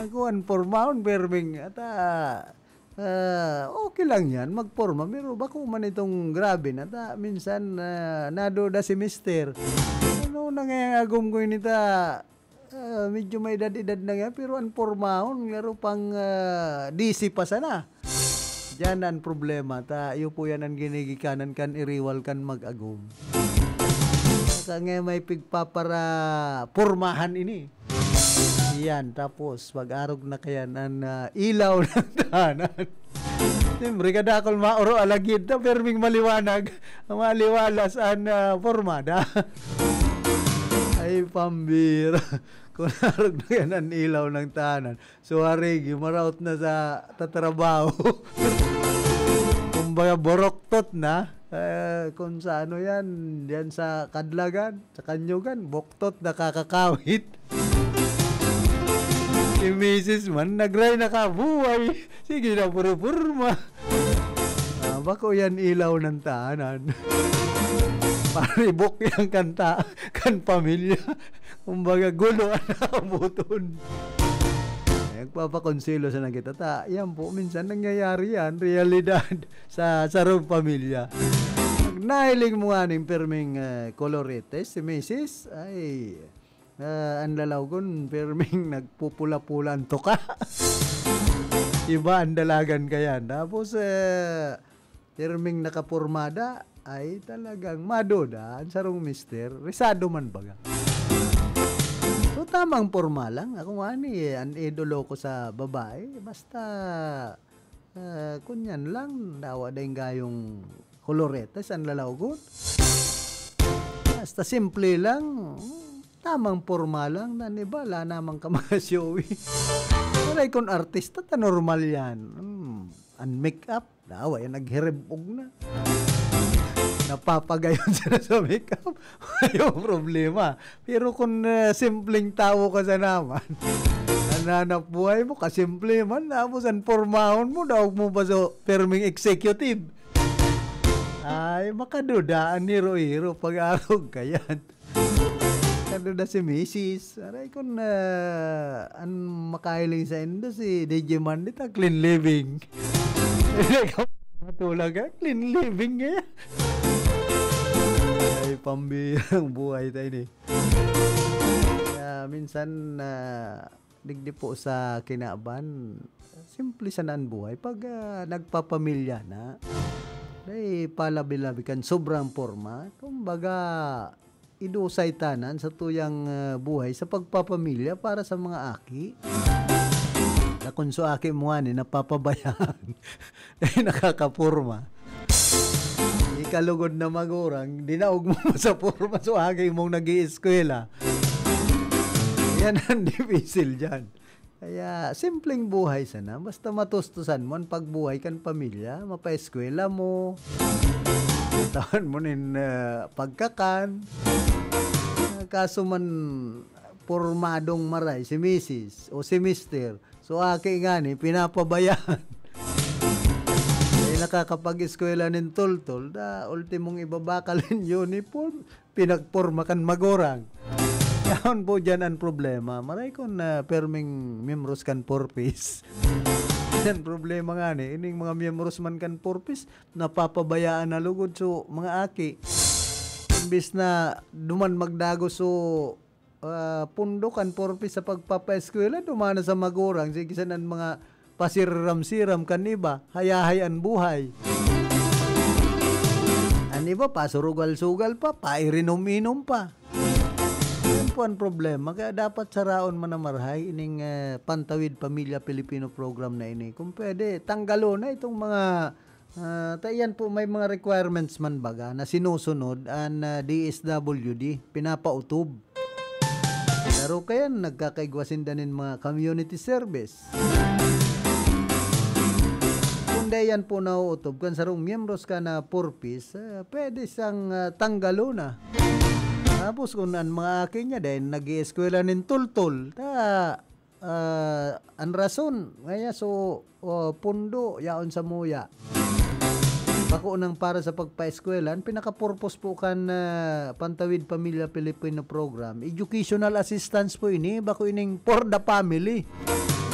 Ako, ang pormaon, perming. At, ah, Ah, okay lang yan, magporma, pero bako man itong grabe na ta, minsan, ah, naduda si mister. Ano na nga yung agom ko ini ta, ah, medyo may edad-edad na nga, pero ang pormahon, laro pang, ah, D C pa sana. Yan ang problema. Ta, iyo po yan ang ginigikanan kan iriwal kan mag-agom. Saka nga may pigpapara-pormahan ini. Yan, tapos pag-arog na kayan ang, ah, ilaw ng tahanan. Siyempre, kadakol maoro alagid na, perming maliwanag, maliwalas ang, ah, pormada. Ay, pambira. Kung arog na yan ang ilaw ng tahanan. So, harigi, maraot na sa tatrabaho. Kumbaga, boroktot na. Eh, kung sa ano yan, yan sa kadlagan, sa kanyugan, boktot, nakakakawit. Si misis man, nagray nakabuhay. Sige na, puro purma. Ah, bako yan ilaw ng tahanan. Paribok yan kanta, kan pamilya. Kumbaga, gulo ang nakabuton. Eh, nagpapakonselo sa nagkita. Ta, yan po, minsan nangyayari yan, realidad sa sarong pamilya. Pag nahiling mo nga ning pirming, eh, kolorete, si misis, ay, ah, ang lalaw kun, pirming nagpupula-pula ang tuka. Iba ang dalagan kayan. Tapos, eh, pirming nakapormada, ay talagang maduda ang sarong mister. Risado man baga. So, tamang porma lang. Ako nga ni, eh, ang idolo ko sa babae. Basta, ah, kunyan lang, dawa dahil gayong kolorete, san lalawgot. Basta simple lang, tamang porma lang, na iba, wala namang ka mga showy. Aray, kung artista, ta normal yan. Hmm, ang make-up, dawa yan, naghiribog na. Napapagayon sila sa make-up. Yung problema. Pero kung, eh, simpleng tao ka sa naman, nananap buhay mo, kasimple man, tapos ang pormahon mo, daog mo pa sa perming executive. Ay, makaduda ang hiro-hiro pag-arog ka yan. Makaduda si misis. Aray, kung, ah, ang makahiling sa indo, si D J Mandy, ta clean living. Hindi ka matulang ka, clean living kaya. Ay, pambirang buhay tayo ni. Kaya minsan, ah, digdi po sa kinaban, simple sana ang buhay. Pag, ah, nagpapamilya na, dahil palabi-labi kan sobrang porma, kumbaga, idusay tanan sa tuyang, ah, buhay sa pagpapamilya para sa mga aki. Dakon so aki mo nga ni napapabayaan. Dahil nakakaporma. Ikalugod na magurang, dinaog mo sa porma so aki mong nag-ieskwela. Yan ang dipisil dyan. Kaya, simpleng buhay sana. Basta matustusan mo ang pagbuhay kan pamilya, mapaeskwela mo, tawan mo nin, ah, pagkakan. Ah, kaso man, pormadong maray si misis o si mister. So, aki ngani, pinapabayaan. Eh, nakakapag-eskwela nin toltol, da, ultimong ibabakal nin uniform, pinagporma kan magurang. Yaon po dyan ang problema. Maray kun na perming miyembros kan Four Ps. Yan problema ngani, ining mga miyembros man kan Four Ps, napapabayaan na lugod. So, mga aki, imbis na duman magdagos so, ah, pundo kan Four Ps sa pagpapaeskwela, dumana sa magurang, sige, san an mga pasiram-siram kan iba, hayahay an buhay. An iba, pasurugal-sugal pa, pairinom-inom pa. Yan po ang problema. Kaya dapat saraon man na marahay ining, eh, Pantawid Pamilya Pilipino program na ini. Kung pwede, tanggalon na itong mga, ah, ta-, yan po, may mga requirements man baga na sinusunod an, ah, D S W D, pinapautob. Pero kaya nagkakaigwa sinda nin mga community service. Kung dai yan po nauutob, kan sarong miyembros ka na Four Ps, eh, pwede siyang, ah, tanggalon na. Tapos kung an mga aki niya, dahil nag-ieskwela nin tultol, ta, ah, an rason, ngaya so, oh, pundo, yaon sa muya. Bako nang para sa pagpaeskwela, ang pinaka-purpose po kan, ah, Pantawid Pamilya Pilipino Program, educational assistance po ini, bako ining for the family.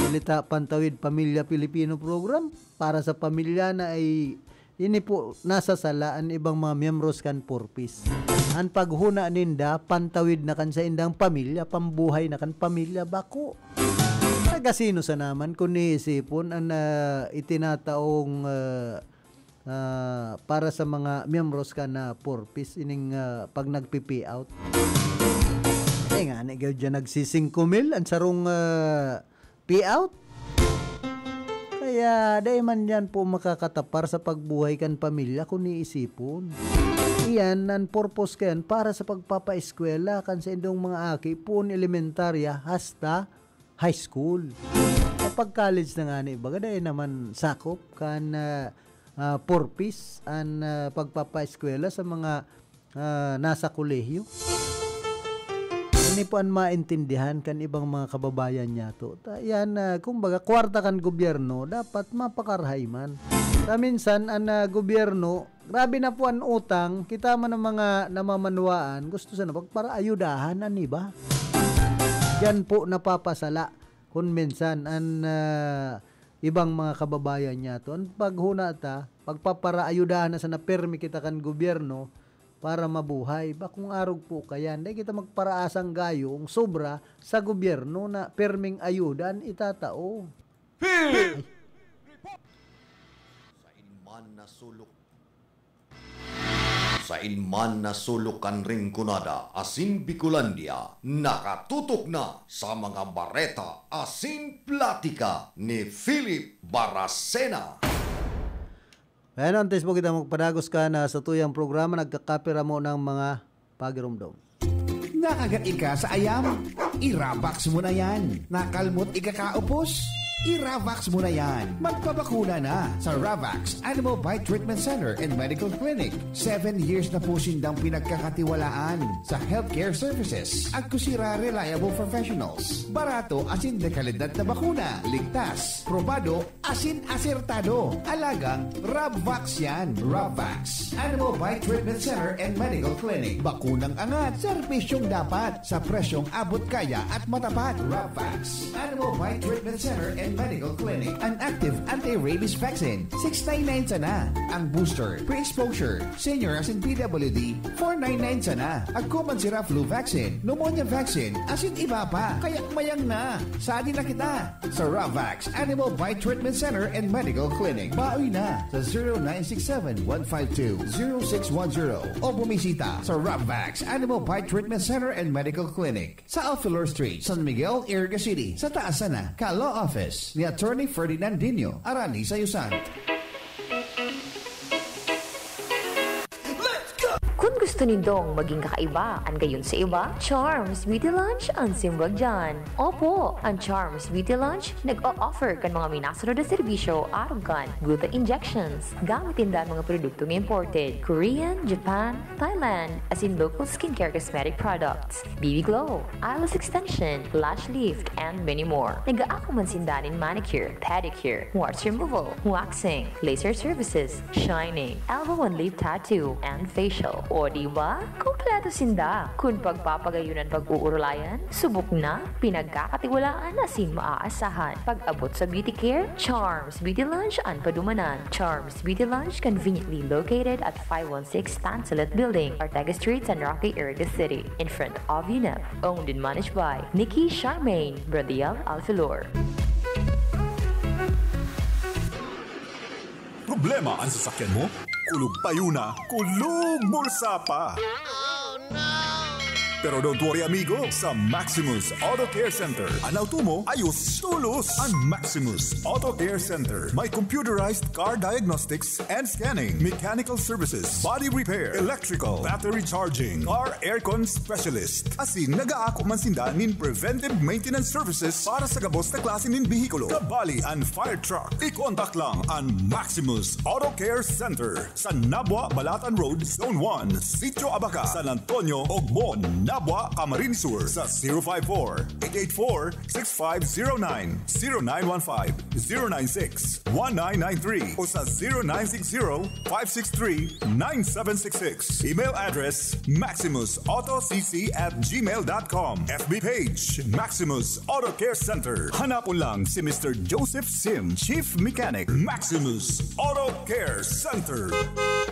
Dili ta Pantawid Pamilya Pilipino Program, para sa pamilya na ay ini po nasa sala an ibang mga miyembros kan Four Ps. An paghuna ninda, pantawid na kan saindang pamilya, pambuhay na kan pamilya, bako. Ay, Kasino sa naman kung iisipon an, ah, itinataong, ah, ah, para sa mga miyembros kan, ah, Four Ps ining, ah, pag nagpi-payout? Eh, nga, ni gayud diyan nagsisingko mil an sarong, ah, payout. Kaya dai man yan po makakatapar sa pagbuhay kan pamilya kung iisipon. Iyan, an purpose kayan para sa pagpapaeskwela kan saindong mga aki, poon elementarya hasta high school. Kapag college na nga ni iba, dai naman sakop kan, ah, ah, Four Ps an, ah, pagpapaeskwela sa mga, ah, nasa kolehiyo. Ini po an maintindihan kan ibang mga kababayan niyato. Ta-, yan, ah, kumbaga, kwarta kan gobyerno, dapat mapakarahay man. Ta minsan, an, ah, gobyerno, grabe na po an utang, kita man ang mga namamanwaan, gusto sana pagparaayudahan an iba. Diyan po napapasala kung minsan an, ah, ibang mga kababayan niyato. An paghuna ta, pagpaparaayudahan na sana permi kita kan gobyerno para mabuhay. Bakong arog po kayan. Dai kita magparaasang gayong sobra sa gobyerno na perming ayuda an itatao. Sain man na sulok, sain man na sulok kan Rinconada asin Bicolandia, nakatutok na sa mga bareta asin platika ni Philip Baracena. Bueno, antes po kita magpadagos kan satuyang programa, nagkakapira mo ng mga pagiromdom. Naaga ika sa ayam? I-Ravax mo na yan. Nakalmot ika kaupos? I-Ravax mo na yan. Magpabakuna na sa Ravax Animal Bite Treatment Center and Medical Clinic. Seven years na po sindang pinagkakatiwalaan sa healthcare services. Agko sira reliable professionals. Barato asin dekalidad na bakuna. Ligtas, probado, asin asertado. Alagang Rabvax yan. Rabvax. Animal Bite Treatment Center and Medical Clinic. Bakunang angat, serbisyong dapat, sa presyong abot kaya at matapat. Rabvax. Animal Bite Treatment Center and Medical Clinic. An active anti-rabies vaccine, six nine nine sana. Ang booster, pre-exposure, senior asin P W D, four nine nine sana. Agko man sira flu vaccine, pneumonia vaccine, asin iba pa. Kaya mayang na. Sadi na kita sa Ravax Animal Bite Treatment Center and Medical Clinic. Baoy na sa zero nine six seven one five two zero six one zero o bumisita sa Ravax Animal Bite Treatment Center and Medical Clinic sa Alfilor Street, San Miguel, Iriga City, sa taas sana kan Law Office ni Attorney Ferdinand Dino, Arani Sayusan. Kun gusto nindong maging kakaiba an gayon sa iba, Charms Beauty Lunch an simbag diyan. Opo, an Charms Beauty Lunch nag-o-offer kan mga minasunod na serbisyo arog kan gluta injections. Gamit ninda an mga produktong imported, Korean, Japan, Thailand, asin local skincare cosmetic products, B B Glow, eyelash extension, lash lift, and many more. Nag-aako man sinda nin manicure, pedicure, warts removal, waxing, laser services, shining, elbow and lip tattoo, and facial. O di ba? Kompleto sinda. Kun pagpapagayon an pag-uurulayan, subok na, pinagkakatiwalaan asin maaasahan. Pag-abot sa beauty care, Charms Beauty Lunch an padumanan. Charms Beauty Lunch conveniently located at five one six Tansulit Building, Ortega Street, San Roque, Iriga City, in front of UNEP. Owned and managed by Nikki Charmaine Bradiel Alfilor. Problema ang sasakyan mo? Kulog payo na, kulog bulsa pa! Pero don't worry, amigo, sa Maximus Auto Care Center, an auto mo, ayos tolos! An Maximus Auto Care Center, may computerized car diagnostics and scanning, mechanical services, body repair, electrical, battery charging, car aircon specialist. Asin nag-aako man sinda nin preventive maintenance services para sa gabos na klase nin behikulo, kabali an fire truck. I-contact lang an Maximus Auto Care Center sa Nabua, Balatan Road, Zone one, Sitio Abaca, San Antonio, Ogmon, Nabua, Camarines Sur sa zero five four, eight eight four, six five zero nine, zero nine one five, zero nine six, one nine nine three o sa zero nine six zero, five six three, nine seven six six. Email address, maximusautocc at gmail dot com. F B page, Maximus Auto Care Center. Hanapon lang si Mister Joseph Sim, Chief Mechanic, Maximus Auto Care Center.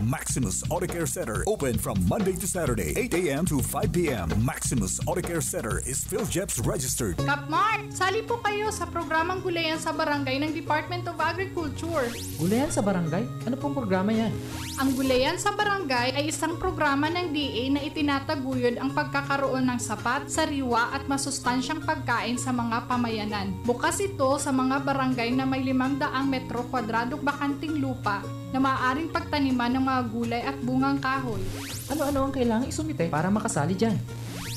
Maximus Auto Care Center, open from Monday to Saturday, eight a.m. to five p.m. Maximus Auto Care Center is PhilGEPS registered. Kapmart, sali po kayo sa programang Gulayan sa Barangay ng Department of Agriculture. Gulayan sa Barangay? Ano pong programa yan? Ang Gulayan sa Barangay ay isang programa ng D A na itinataguyod ang pagkakaroon ng sapat, sariwa at masustansyang pagkain sa mga pamayanan. Bukas ito sa mga barangay na may limang daang metro kwadradong bakanting lupa na maaaring pagtaniman ng mga gulay at bungang kahoy. Ano-ano ang kailangang isumite para makasali dyan?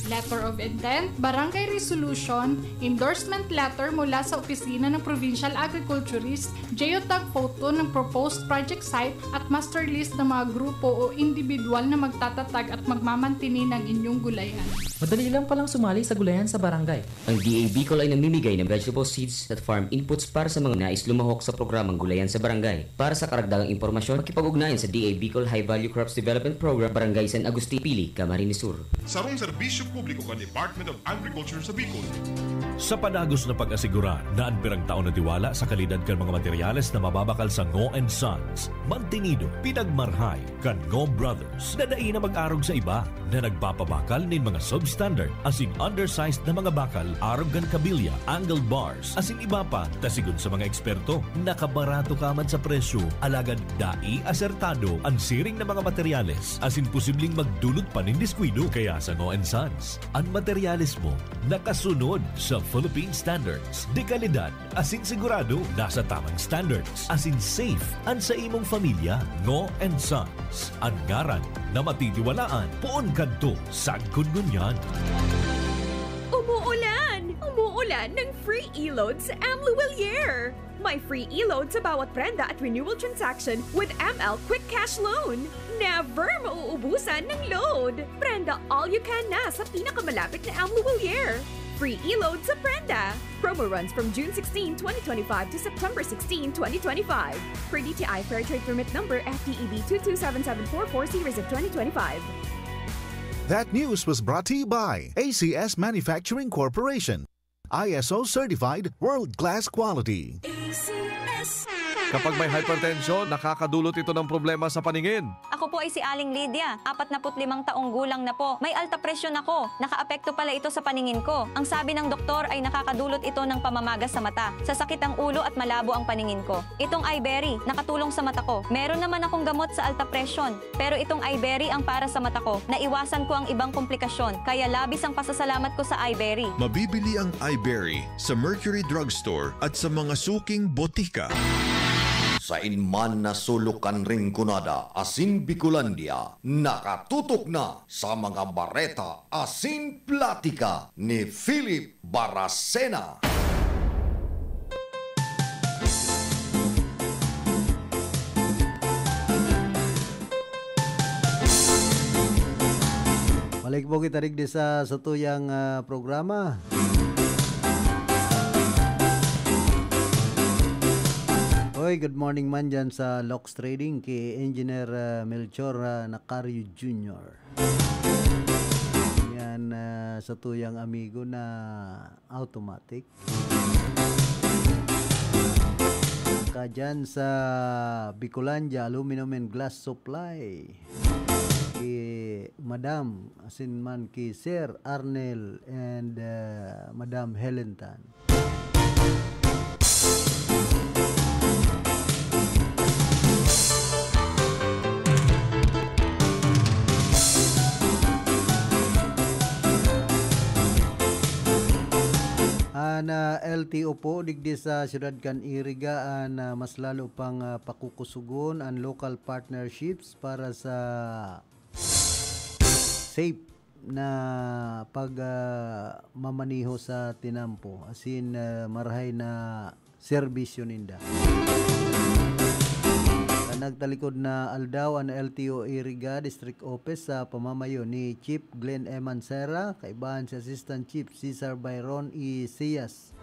Letter of intent, barangay resolution, endorsement letter mula sa opisina ng provincial agriculturist, geotag photo ng proposed project site at master list ng mga grupo o individual na magtatatag at magmamantini ng inyong gulayan. Madali lang palang sumali sa gulayan sa barangay. Ang D A Bicol ay namimigay ng vegetable seeds at farm inputs para sa mga nais lumahok sa programang Gulayan sa Barangay. Para sa karagdagang impormasyon, makipag-ugnayan sa D A Bicol High Value Crops Development Program, Barangay San Agustin, Pili, Camarines Sur. Sarong serbisyo publiko kan Department of Agriculture sa Bicol. Sa padagos na pag-asigurar na an pirang taon na tiwala sa kalidad kan mga materyales na mababakal sa Ngo and Sons, mantinido, pinagmarhay kan Ngo Brothers na dai na mag-arog sa iba na nagpapabakal nin mga substandard asin undersized na mga bakal arog kan kabilya, angled bars, asin iba pa. Ta sigon sa mga eksperto, nakabarato ka man sa presyo, alagad dai asertado an siring na mga materyales asin posibleng magdulot pa nin diskuido. Kaya sa Ngo and Sons, an materyales mo nakasunod sa Philippine standards de kalidad asin sigurado nasa tamang standards asin safe an sa imong pamilya. Ngo and Sons, an ngaran na matitiwalaan poon kadto sagkod ngunyan. Umuulan! Umuulan ng free e-load sa M Luwilier! May free e-load sa bawat prenda at renewal transaction with M L Quick Cash Loan. Never mauubusan ng load! Prenda all you can na sa pinakamalapit na M Luwilier. Free e-load sa prenda! Promo runs from June sixteen, twenty twenty-five to September sixteen, twenty twenty-five. Per D T I Fair Trade Permit Number F T E B two two seven seven four four, series of twenty twenty-five. That news was brought to you by A C S Manufacturing Corporation. I S O certified, world-class quality. A C S. Kapag may hypertension, nakakadulot ito ng problema sa paningin. Ako po ay si Aling Lydia, apat na put limang taong gulang na po. May alta presyon ako. Nakaapekto pala ito sa paningin ko. Ang sabi ng doktor ay nakakadulot ito ng pamamaga sa mata, sasakit ang ulo at malabo ang paningin ko. Itong Iberry, nakatulong sa mata ko. Meron naman akong gamot sa alta presyon, pero itong Iberry ang para sa mata ko. Naiwasan ko ang ibang komplikasyon, kaya labis ang pasasalamat ko sa Iberry. Mabibili ang Iberry sa Mercury Drugstore at sa mga suking botika. Sain man na sulok kan Rinconada asin Bicolandia, nakatutok na sa mga bareta asin platika ni Philip Baracena. Balik po kita digdi sa satuyang, ah, programa. Oy, good morning man dyan sa Locks Trading ki Engineer, ah, Melchor, ah, Nacario Junior. Yan, ah, satuyang amigo na automatic. Saka dyan sa Bicolandia Aluminum and Glass Supply, ki Madam, asin man ki Sir Arnel and, ah, Madam Helen Tan. An, ah, L T O po digdi sa siyudad kan Iriga an, ah, mas lalo pang, ah, pakukusogon an local partnerships para sa safe na pag, ah, mamaneho sa tinampo, asin, ah, marahay na serbisyo ninda. Sa nagtalikod na aldaw, an L T O Iriga District Office sa pamamayo ni Chief Glenn M. Mancera, kaibahan si Assistant Chief Cesar Byron E. Sias,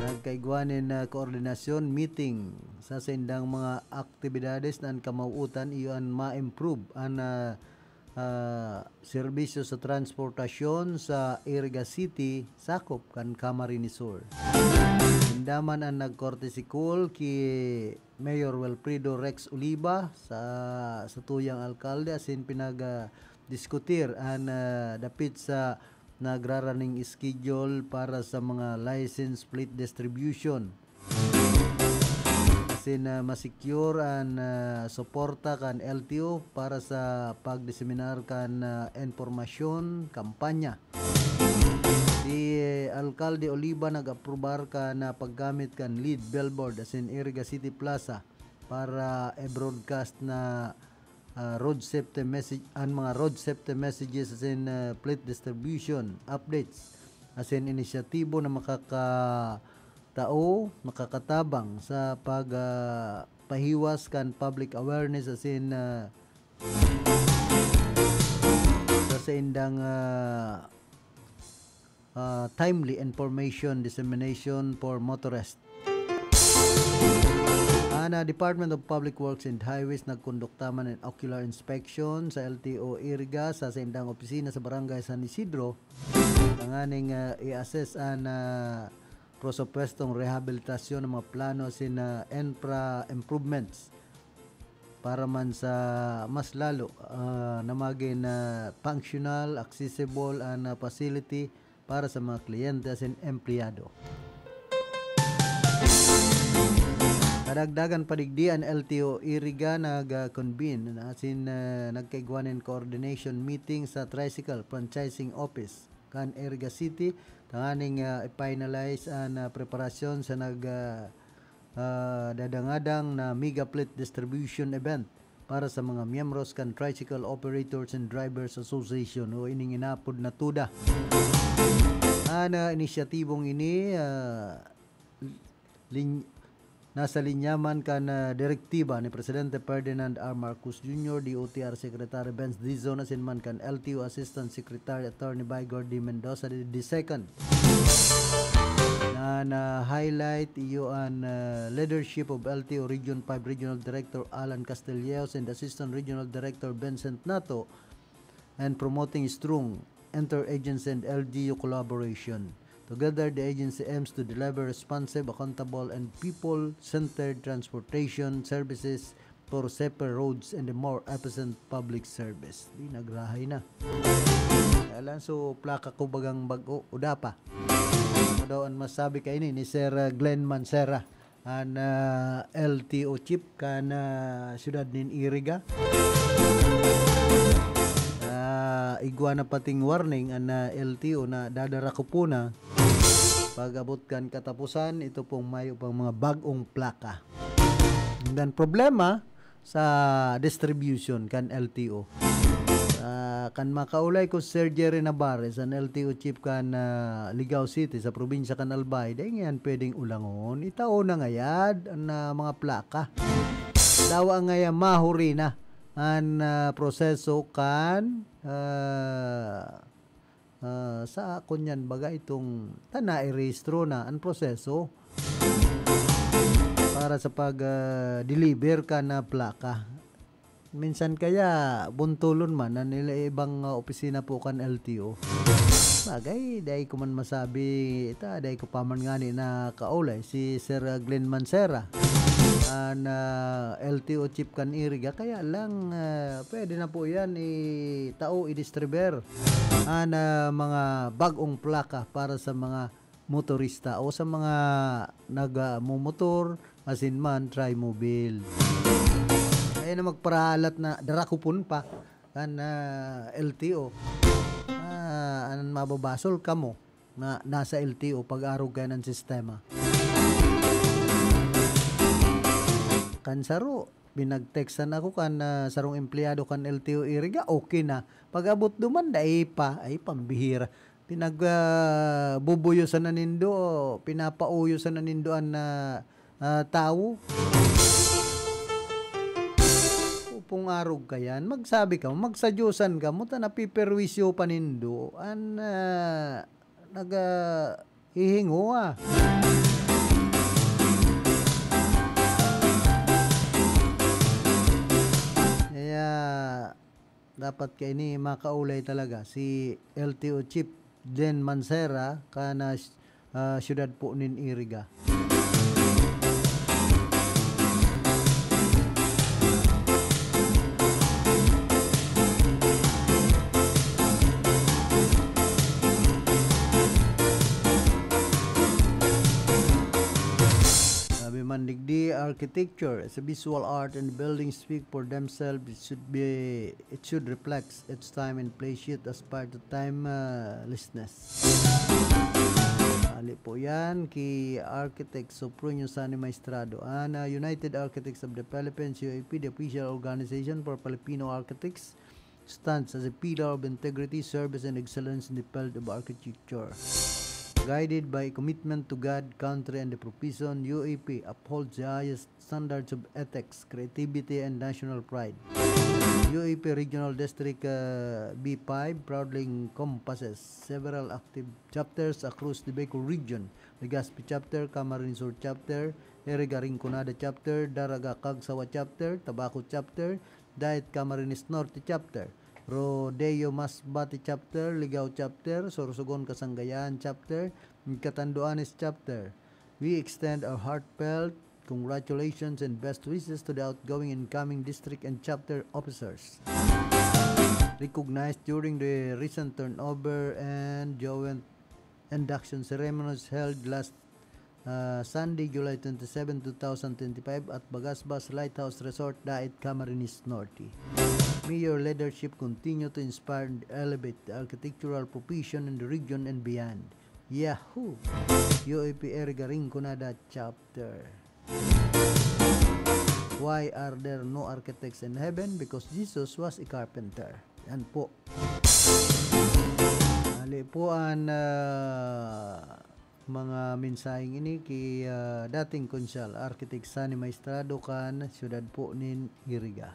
nagkaigwa nin, ah, koordinasyon meeting sa saindang mga aktibidades na an kamawutan iyo an ma-improve an, ah, ah, serbisyo sa transportasyon sa Iriga City, sakop kan Camarines Sur. Inda man an nag-courtesy call ki Mayor Wilfredo Rex Oliva sa satuyang alkalde asin pinag, ah, diskutir an, ah, dapit sa nagraraning schedule para sa mga license plate distribution. Asin, ah, ma-secure an, ah, suporta kan L T O para sa pagdiseminar kan, ah, impormasyon kampanya. Si Alcalde Oliva nag-aprobar kan, ah, paggamit kan lead billboard asin Iriga City Plaza para i-broadcast na, ah, road safety message, an mga road safety messages asin, ah, plate distribution updates asin inisyatibo na makakatao, makakatabang sa pag, ah, pahiwas kan public awareness asin, ah, sa saindang, ah, ah, timely information dissemination for motorists. An, ah, Department of Public Works and Highways nagkondukta man nin ocular inspection sa L T O Iriga sa saindang opisina sa Barangay San Isidro, tanganing, ah, i-assess an, ah, prosupwestong rehabilitasyon ng mga plano asin, ah, infra improvements para man sa mas lalo, ah, na magin, ah, functional, accessible an, ah, facility para sa mga kliyente asin empleyado. Kadagdagan pa digdi, an L T O Iriga nag-convene na asin, ah, nagkaigwa nin coordination meeting sa Tricycle Franchising Office kan Iriga City tanganing, ah, i-finalize an, ah, preparasyon sa nag, ah, ah, dadangadang na mega plate distribution event para sa mga miyembros kan Tricycle Operators and Drivers Association o ining inapod na TUDA. An, ah, inisyatibong ini, ah, lin-, nasa linya man kan, ah, direktiba ni Presidente Ferdinand R. Marcos Junior, D O T R Secretary Benz Dizon, asin man kan L T O Assistant Secretary Attorney Vigor D. Mendoza the, the second. Na, na-highlight iyo an, ah, leadership of L T O Region five Regional Director Alan Castillejo and Assistant Regional Director Vincent Nato, and promoting strong interagency and L G U collaboration. Together, the agency aims to deliver responsive, accountable, and people-centered transportation services for safer roads and a more efficient public service. Di nagrahay na. Kaya lang, so, plaka ko bagang bag-o, uda pa. Ano daw ang masabi kaini ni Sir, uh, Glenn Mancera, an, uh, L T O chief kan, uh, siyudad nin Iriga? Ah, igwa na pating warning an, uh, L T O na dadara ko po na pag-abot kan katapusan, ito pong mayo pang mga bag-ong plaka. Ang problema sa distribution kan L T O. Ah, kan makaulay ko Sir Jerry Navarez, an L T O chief kan, ah, Ligao City sa probinsya kan Albay, dai ngayan pwedeng ulangon. Itao na ngayad an, ah, mga plaka. Dawa ngaya mahuri na an, ah, proseso kan, ah, ah, sa kunyan baga itong tana irehistro na an proseso para sa pag, ah, deliver kan, ah, plaka. Minsan kaya buntolon man an ila-, ibang, ah, opisina po kan L T O. Bagay, dai ko man masabi, ita, dai ko pa man ngani nakaulay si Sir, ah, Glenn Mancera, an, ah, L T O chief kan Iriga. Kaya lang, ah, pwede na po yan itao, i-distribuer an, ah, mga bag-ong plaka para sa mga motorista o sa mga nagmumotor, asin man trimobile. Kaya na magparahalat na darakupon pa kan, ah, L T O. Ah, an mababasol kamo na nasa L T O pag-arog kayan an sistema. Kan saro, pinag-textan ako kan, ah, sarong empleyado kan L T O Iriga, okay na. Pag-abot duman, dai pa. Ay, pambihira. Pinag, ah, bubuyosan na nindo, pinapauyosan na nindo an, ah, ah, tawo. Upong arog kayan, magsabi kamo, magsadyosan kamo, ta napiperwisyo pa nindo an, ah, nag, ah, hihingoa. Kaya, dapat kaini makaulay talaga si L T O Chief Glenn Mancera kan, ah, siyudad po nin Iriga. Architecture is a visual art and buildings speak for themselves. It should be, it should reflect its time and place it as part of timelessness. Ali po yan ki Architect Sopronio Sani Maestrado. An, ah, United Architects of the Philippines, U A P, the official organization for Filipino architects, stands as a pillar of integrity, service, and excellence in the field of architecture. Guided by a commitment to God, country, and the profession, U A P upholds the highest standards of ethics, creativity, and national pride. U A P Regional District, uh, B five proudly encompasses several active chapters across the Bicol region: Legazpi Chapter, Camarines Sur Chapter, Iriga Rinconada Chapter, Daraga Cagsawa Chapter, Tabaco Chapter, Daet Camarines Norte Chapter, Rodeo Masbate Chapter, Ligao Chapter, Sorsogon Kasanggayan Chapter, Catanduanes Chapter. We extend our heartfelt congratulations and best wishes to the outgoing, incoming district and chapter officers recognized during the recent turnover and joint induction ceremonies held last, uh, Sunday, July twenty-seven, two thousand twenty-five, at Bagasbas Lighthouse Resort, Daet, Camarines Norte. May your leadership continue to inspire and elevate the architectural profession in the region and beyond. Yahoo! U A P Iriga Rinconada Chapter. Why are there no architects in heaven? Because Jesus was a carpenter. Yan po. Ali po an, ah, mga mensaheng ini ki, ah, dating Konsehal Architect Sani Maestrado kan siyudad po nin Iriga.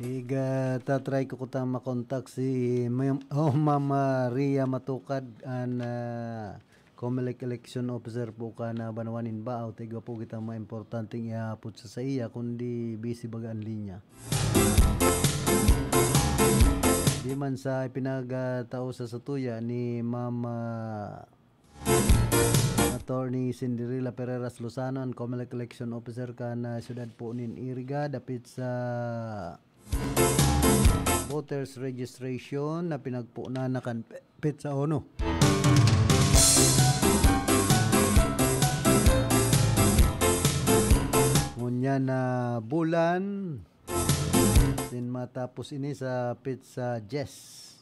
Iga, tatry ko kutang makontak si Ma'am, oh, Ma'am Maria Matukad, an, ah, Comelec election officer po kan, ah, banwa nin Baao. Igwa po kitang mga importanteng ihapot sa saiya, kundi busy baga an linya. Di man sa ipinagtao sa satuya ni Ma'am, ah, Attorney Cinderella Pereras Lozano, an Comelec election officer kan, ah, siyudad po nin Iriga, dapit sa voters registration na pinagpunan na kan pe-, petsa uno. Ngunyan Yan na bulan, sin matapos ini sa petsa dyes.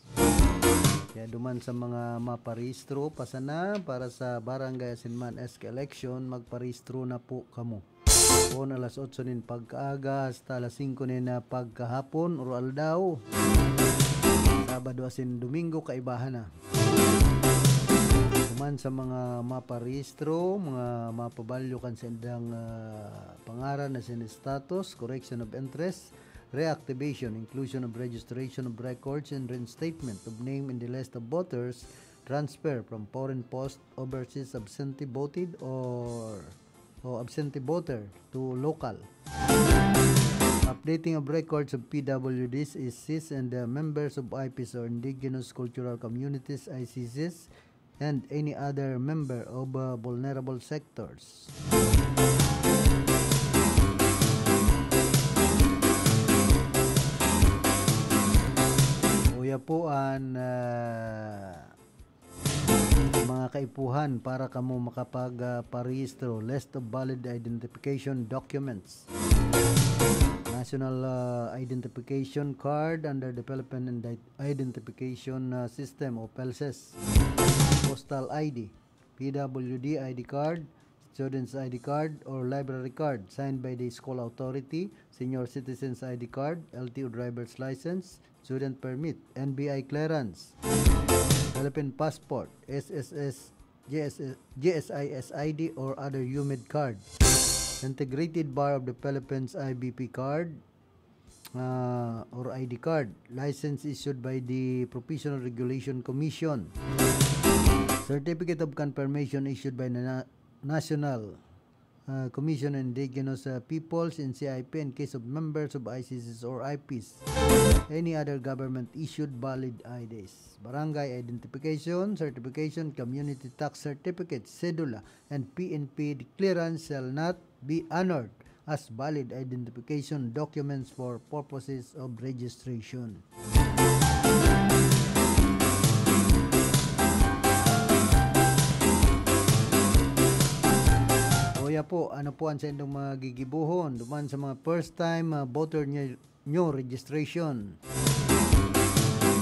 Kaya duman sa mga maparehistro pa sana para sa barangay asin man S K election, magparehistro na po kamo. Poon alas otso nin pagkaaga hasta alas singko nin, ah, pagkahapon or aldaw. Sabado asin Domingo, kaibahan na. Duman sa mga maparehistro, mga mapabalyo kan saindang, ah, pangaran asin status, correction of interest, reactivation, inclusion of registration of records and reinstatement of name in the list of voters, transfer from foreign post, overseas absentee voted or, o absentee voter to local. Updating of records of P W Ds, S Cs, and the members of I Ps or indigenous cultural communities, I C Cs, and any other member of, uh, vulnerable sectors. Uya po an, uh, mga kaipuhan para kamo makapag, ah, parehistro. List of valid identification documents. National, ah, identification card under development and Ide-, identification, ah, system o PELSES. Postal I D, P W D I D card, student's I D card, or library card signed by the school authority, senior citizen's I D card, L T O driver's license, student permit, N B I clearance, Philippine passport, S S S, G S S, G S I S I D or other humid card, Integrated Bar of the Philippines I B P card, ah, or I D card, license issued by the Professional Regulation Commission, certificate of confirmation issued by the Na-, National, ah, Commission on Indigenous, ah, Peoples, N C I P, in case of members of I C Cs or I Ps. Any other government-issued valid I Ds. Barangay identification, certification, community tax certificate, cedula, and P N P clearance shall not be honored as valid identification documents for purposes of registration. Uya po, ano po an saindong mga gigibohon duman sa mga first time, ah, voter nyo, nyo registration?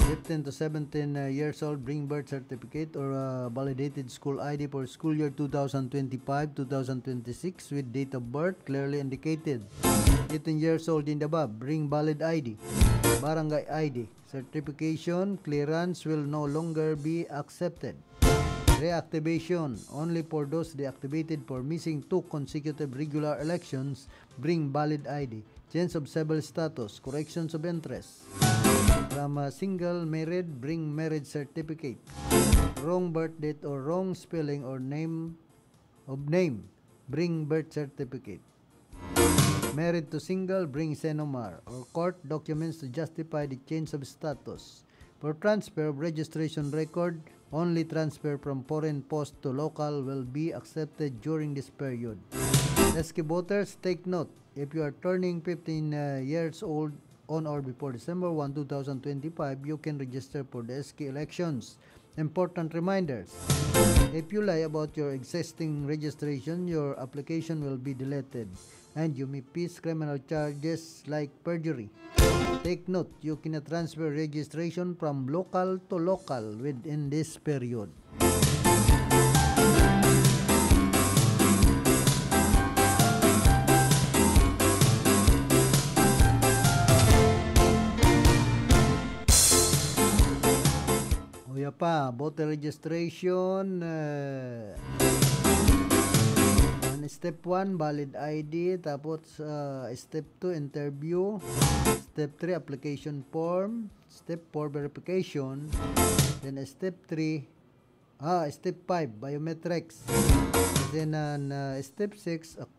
Fifteen to seventeen, uh, years old, bring birth certificate or, uh, validated school I D for school year two thousand twenty-five, two thousand twenty-six with date of birth clearly indicated. Eighteen years old and above, bring valid I D. Barangay I D. Certification, clearance will no longer be accepted. Reactivation, only for those deactivated for missing two consecutive regular elections, bring valid I D. Change of civil status, corrections of interest. From a single, married, bring marriage certificate. Wrong birth date or wrong spelling or name of name, bring birth certificate. Married to single, bring CENOMAR or court documents to justify the change of status. For transfer of registration record, only transfer from foreign post to local will be accepted during this period. S K voters, take note, if you are turning fifteen, uh, years old on or before December one, two thousand twenty-five, you can register for the S K elections. Important reminders. If you lie about your existing registration, your application will be deleted and you may face criminal charges like perjury. Take note, you cannot transfer registration from local to local within this period. Uya pa, voter registration, eh, an step one, valid I D, tapos, ah, step two, interview, step three, application form, step four, verification, then step three, ah, step five, biometrics, then an, ah, step six, ac-,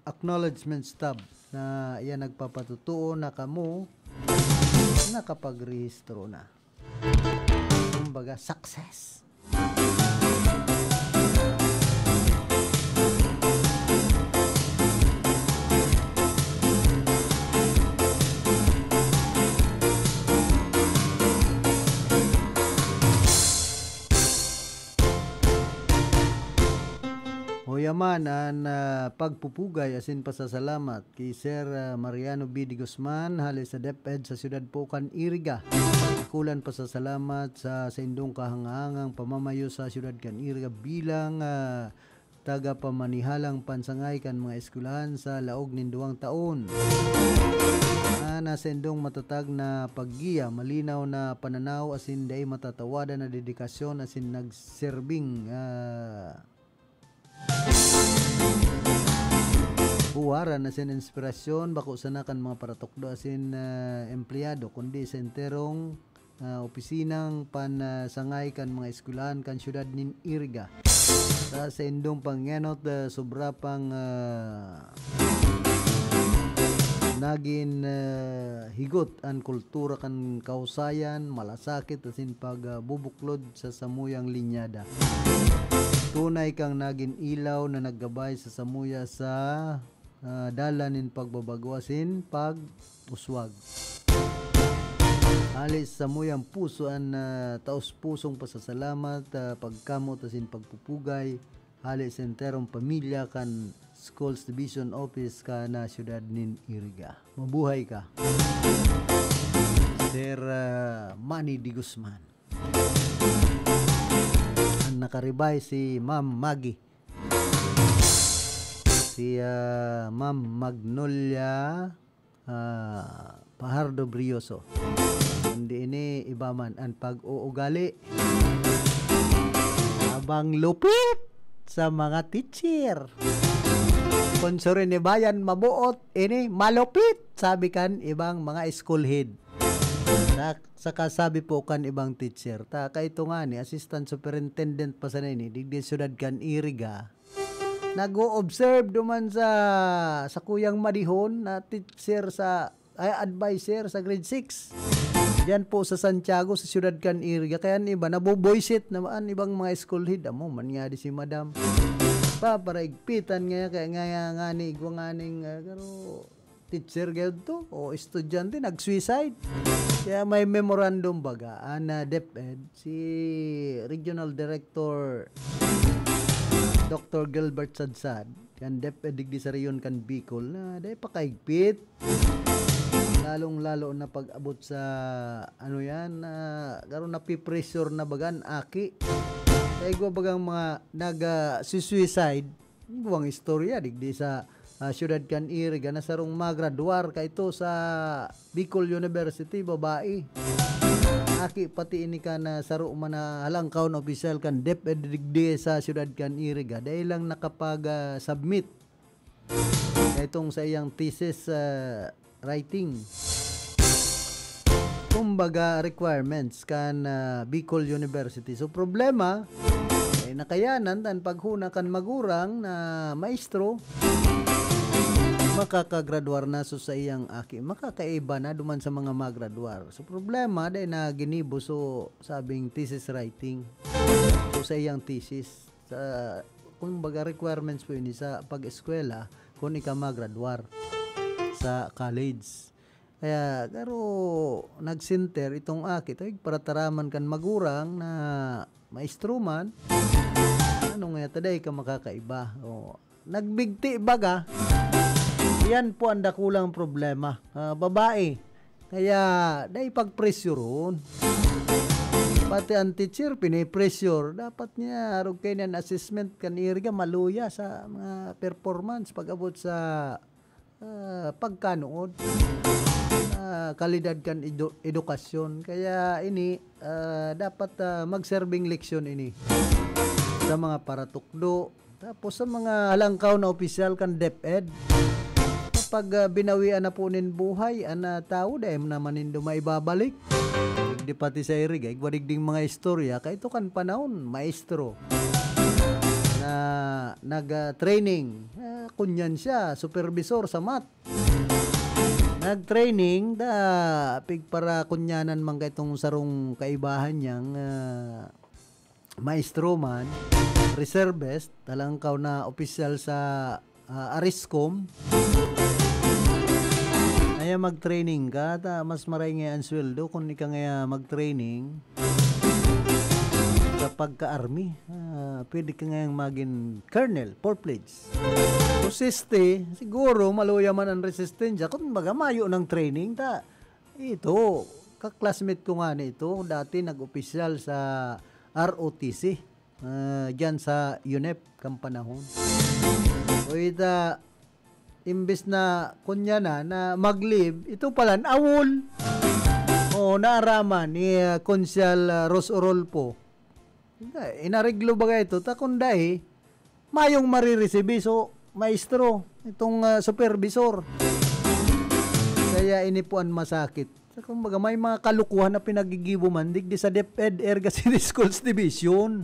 acknowledgement stub, na yan nagpapatutuo na kamo nakapagrehistro na. Kumbaga, success. Uya Man an, ah, pagpupugay asin pasasalamat ki Sir, ah, Mariano B. de Guzman, hale sa DepEd sa siyudad po kan Iriga. Dakulang pasasalamat sa saindong kahangahangang pamamayo sa siyudad kan Iriga bilang, ah, tagapamanihalang pansangay kan mga eskwelahan sa laog nin duwang taon. An saindong matatag na paggiya, malinaw na pananaw asin dai matatawadan na dedikasyon asin nagserbing, ah, buwaran asin inspirasyon, bako sana kan mga paratukdo asin, ah, empleyado, kundi sa enterong, ah, opisinang pansangay kan mga eskwelahan kan siyudad nin Iriga. Sa saindong pangenot, ah, sobra pang, ah, nagin, ah, higot an kultura kan kahusayan, malasakit asin pagbubuklod sa samuyang linyada. Tunay kang nagin ilaw na naggabay sa samuya sa, ah, dalan nin pagbabago asin pag-uswag. Hale sa samuyang puso an, ah, taos-pusong pasasalamat, ah, pagkamot asin pagpupugay hale sa enterong pamilya kan Schools Division Office kan, ah, siyudad nin Iriga. Mabuhay ka, Sir, ah, Manny de Guzman. An nakaribay si Ma'am Maggie. Si, ah, Ma'am Magnolia, ah, Pajardo Brioso. Kundi ini iba man an pag-uugali. Abang lupit sa mga teacher. Kun siring ni Bayan maboot, ini malupit, sabi kan ibang mga school head. Sa, saka sabi po kan ibang teacher, ta kaito ngani, assistant superintendent pa sana ini, digdi siyudad kan Iriga. Nag-o-observe duman sa, sa kuyang madihon na teacher sa, ay, adviser sa grade six. Diyan po sa Santiago, sa siyudad kan Iriga. Kaya an iba, naboboyset naman ibang mga school head. Amo man nga di si madam. Paparaigpitan ngaya, kaya ngaya nga ni, igwa nga ning, ah, garo, teacher gayod to, o estudyante, nag-suicide. Kaya may memorandum baga, an, ah, DepEd, si Regional Director Doctor Gilbert Sadsad, kan DepEd digdi sa rehiyon kan Bicol, na dai pa kaigpit. Lalong-lalo na pag-abot sa, ano yan, na garo napipressure na baga an aki. Sa igwa bagang mga nag, ah, si-suicide, buwang istorya, digdi sa, ah, siyudad kan Iriga na sarong magradwar kaito sa Bicol University, babae. Aki pati ini kan, ah, saro man na halangkaw na opisyal kan DepEd digdi sa siyudad kan Iriga. Dai lang nakapag, ah, submit kaitong sa iyang thesis, ah, writing. Kumbaga, requirements kan, ah, Bicol University. So, problema, eh, nakayanan an paghona kan magurang na maestro, makakagradwar na so sa iyang aki. Makakaiba na duman sa mga magradwar. So, problema, dai na ginibo so sabing thesis writing. So, sa iyang thesis. Sa, kumbaga, requirements po ini sa pag-eskwela kun ika magradwar sa college. Kaya, garo nag-center itong aki, ta igparataraman kan magurang na maestro man. Ano nga, ta dai ka makakaiba. O, nagbigti baga. Yan po ang dakulang problema. Ah, babae. Kaya, dai pagpresyuron. Pati ang teacher, pinipressure. Dapat niya, arog kaini an assessment kan Iriga, maluya sa mga performance pag-abot sa, ah, pagkanuod, ah, kalidad kan edu-, edukasyon. Kaya ini, ah, dapat, ah, magserbing leksyon ini sa mga paratukdo, tapos sa mga halangkaw na opisyal kan DepEd. Kapag, ah, binawian na po nin buhay an, ah, tawo, dai naman nindo maibabalik. Digdi pati sa Iriga, igwa digding mga istorya, kaito kan panahon, maestro na nag, ah, training. Ah, kunyan siya, supervisor sa math. Nag-training, da, pigparakunyanan man kaitong sarong kaibahan niyang, ah, maestro man, reservist, halangkaw na opisyal sa, ah, ARISCOM. Kaya mag-training ka, ta mas maray nga ang sweldo kung ika nga mag-training. sa pagka-army. Ah, pwede ka ngayang magin colonel, full-fledged. Kung sixty, siguro maluya man ang resistensya. Kung baga, mayo ng training, ta, ito, ka-classmate ko nga na ito, dati nag-opisyal sa R O T C, ah, dyan sa UNEP, kang panahon. O ita, imbes na kunya na, na mag-leave, ito pala, awol. Oo, naaraman ni, ah, Konsehal, ah, Ros Orolpo. Inareglo baga ito, ta kung dai, mayong mariresibi, so, maestro, itong, ah, supervisor. Kaya ini po ang masakit. Sa kumbaga, may mga kalukuhan na pinagigibo man, digdi sa DepEd Erga City Schools Division.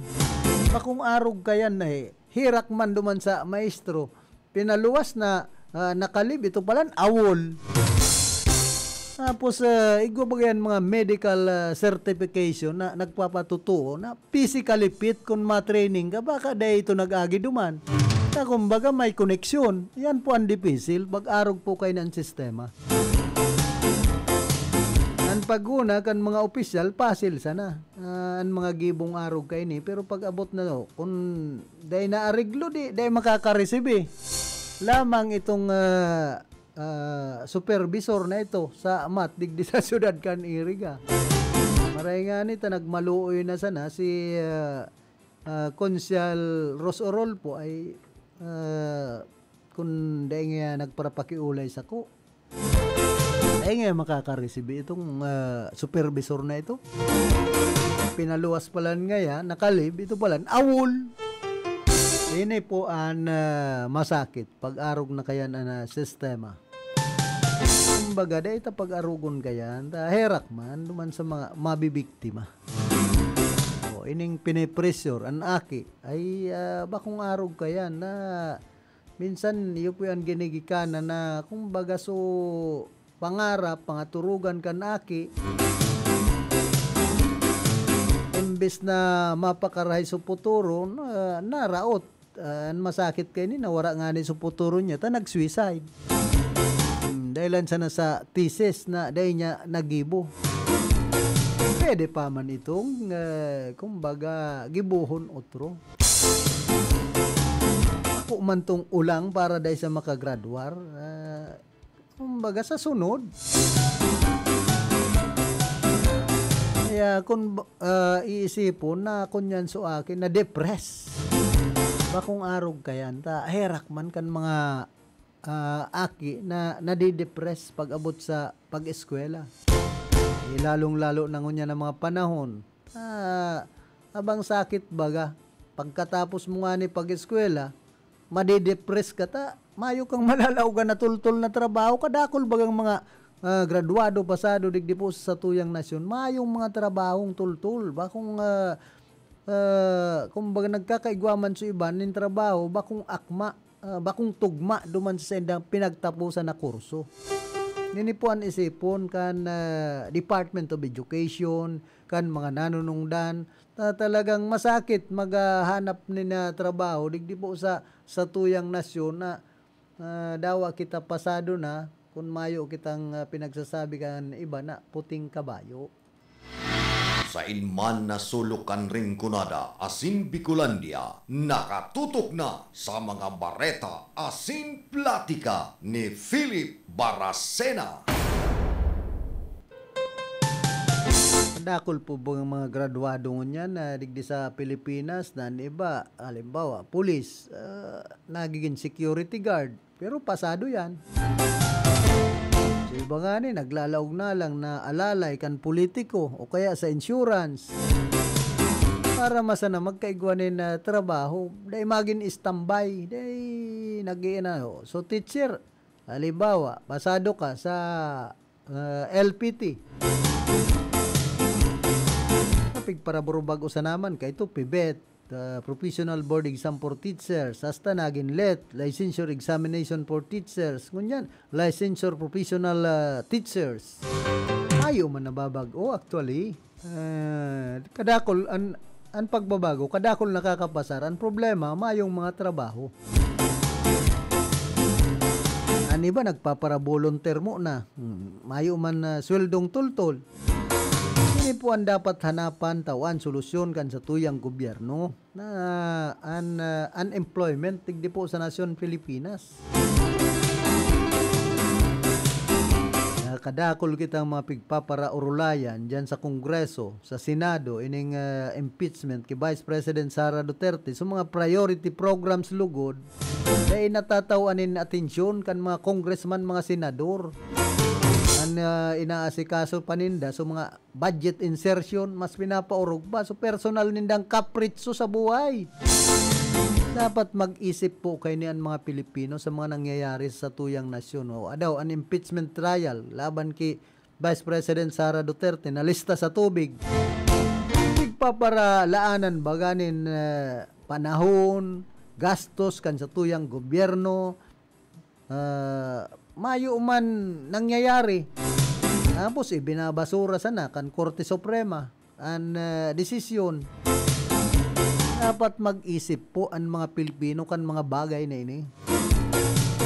Bakong arog kayan na eh. Herak man duman sa maestro. Pinaluwas na, ah, nakalib, ito pala, awol. Tapos, ah, igwa baga yan mga medical, ah, certification na nagpapatutuo na physically fit kun ma-training ka, baka dai ito nag-agi duman. Na kumbaga may koneksyon. Yan po ang dipisil, pag-arog po kayo ng sistema. Ang pag-una kan mga opisyal, pasil sana. Ah, ang mga gibong arog kaini, pero pag-abot na, no, kung dai naareglo, di, dai makakaresibi. Lamang itong, ah, ah, supervisor na ito sa amat, digdi sa syudad kan Iriga. Maray nga nita, nagmaluoy na sana si, ah, ah, Konsehal Ros Orolpo ay, ah, kung dai nga nagparapakiulay sako, dai nga makakaresibi itong, ah, supervisor na ito. Pinaluwas palan ngaya, nakalib, ito palan, awol. Ini po ang, ah, masakit, pag-arog na kayan ang, ah, sistema. Kumbaga, dai ta pag-arogon kayan, ta herak man, duman sa mga mabibiktima. O, ining pinipressure, an aki, ay, ah, bakong arog kayan na minsan, iyo po yan ginigikanan na, kumbaga, so, pangarap, pangaturugan kan aki, imbes na mapakarahay so futuro, na, naraot. Ah, an masakit kaini na wara ngani so futuro niya, ta nag-suicide. Hmm, dahilan sana sa thesis na dai niya nagibo. Pwede pa man itong, ah, kumbaga, gibohon otro. Ako man tong ulang para dai sa makagradwar. Ah, kumbaga, sa sunod. Kaya kung ba-, ah, iisipon na kunyan so aki, na-depress. Bakong arog kayan, ta herak man kan mga, ah, aki na nadidepress pag-abot sa pag-eskwela. Eh, lalong-lalo na ngunyan ang mga panahon. Ah, abang sakit baga, pagkatapos mo ngani pag-eskwela, madedepress ka ta, mayo kang malalaogan na tultol na trabaho. Kadakol bagang mga, ah, graduado, pasado digdi po sa satuyang nasyon, mayong mga trabahong tultol. Bakong, ah, ah, kumbaga, nagkakaigwa man sa iba nin trabaho, bakong akma, ah, bakong tugma duman sa saindang pinagtapusan na kurso. Nini po an isipon kan, ah, Department of Education, kan mga nanunungdan, na talagang masakit maghanap nin, ah, trabaho digdi po sa satuyang nasyon na, ah, dawa kita pasado na, kun mayo kitang, ah, pinagsasabi kan iba na puting kabayo. Sain man na sulok kan Rinconada asin Bicolandia, nakatutok na sa mga bareta asin platika ni Philip Baracena. Dakul po bang mga graduado ngunyan na digdi sa Pilipinas na an iba, halimbawa, pulis, ah, nagiging security guard, pero pasado yan. So, iba nga ni, naglalaog na lang na alalay kan politiko o kaya sa insurance. Para masana magkaigwa nin, ah, trabaho, dai magin standby, dai nag-iina. So, teacher, halimbawa, pasado ka sa, ah, L P T. Pigparaburubag usa naman, kay ito, PBET, ah, Professional Board Exam for Teachers, hasta nagin LET, Licensure Examination for Teachers, ngunyan, Licensure Professional, ah, Teachers. Mayo man nababag-o, actually. Ah, kadakol, an, an pagbabago, kadakol nakakapasar. An problema, mayong mga trabaho. An iba, nagpapara-volunteer mo na. Hmm, mayo man na sweldong tultol. Ini po ang dapat hanapan, tawan solusyon kan satuyang gobyerno na an, ah, unemployment digdi po sa nasyon Pilipinas. Nakadakol kitang mga pigpaparaurulayan diyan sa Kongreso, sa Senado, ining, ah, impeachment ki Vice President Sara Duterte. So, mga priority programs lugod, dai natataw-an nin atensyon kan mga congressman, mga senador. An, ah, inaasikaso pa ninda, so, mga budget insertion, mas pinapaorog pa. So, personal nindang kapritso sa buhay. Dapat mag-isip po kaini an mga Pilipino sa mga nangyayari sa satuyang nasyon. O, adaw, an impeachment trial laban ki Vice President Sara Duterte nalista sa tubig. Pigpaparalaanan baga nin, eh, panahon, gastos kan satuyang gobyerno, ah, mayo man nangyayari. Tapos ibinabasura sana kan Korte Suprema an, ah, desisyon. Dapat mag-isip po an mga Pilipino kan mga bagay na ini.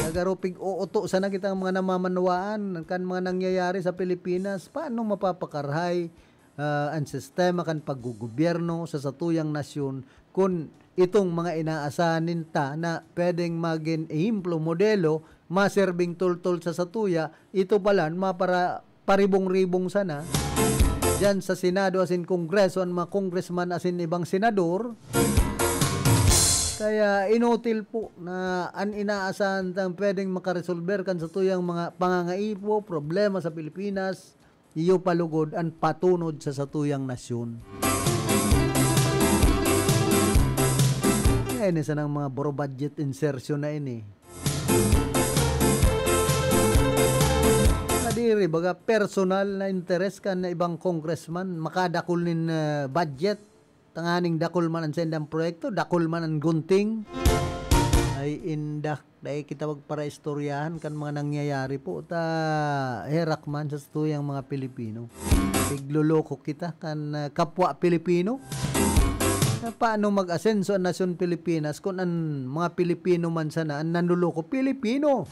Nagarupig ooto sana kitang mga namamanwaan kan mga nangyayari sa Pilipinas. Paano mapapakarahay, ah, an sistema kan paggogobyerno sa satuyang nasyon kun itong mga inaasahan ninta na pwedeng magin ehemplo, modelo, maserbing tultol sa satuya, ito pala mapara-, paribong-ribong sana diyan sa Senado asin Kongreso, an mga congressman asin ibang senador. Kaya inutil po na an inaasahan tang pwedeng makaresolber kan satuyang mga pangangaipo, problema sa Pilipinas, iyo pa lugod an patunod sa satuyang nasyon. Kaya ini sanang mga buro budget insertion na ini. Kadiri, baga personal na interes kan na ibang congressman, makadakul nin, ah, budget, tanganing dakul man an saindang proyekto, dakul man an gunting. Ay, indak, dai kita magparaistoryahan kan mga nangyayari po. Ta, herak man sa satuyang mga Pilipino. Pigloloko kita kan, ah, kapwa Pilipino. Na paano mag-asenso an nasyon Pilipinas kun an mga Pilipino man sana an nanloloko? Pilipino!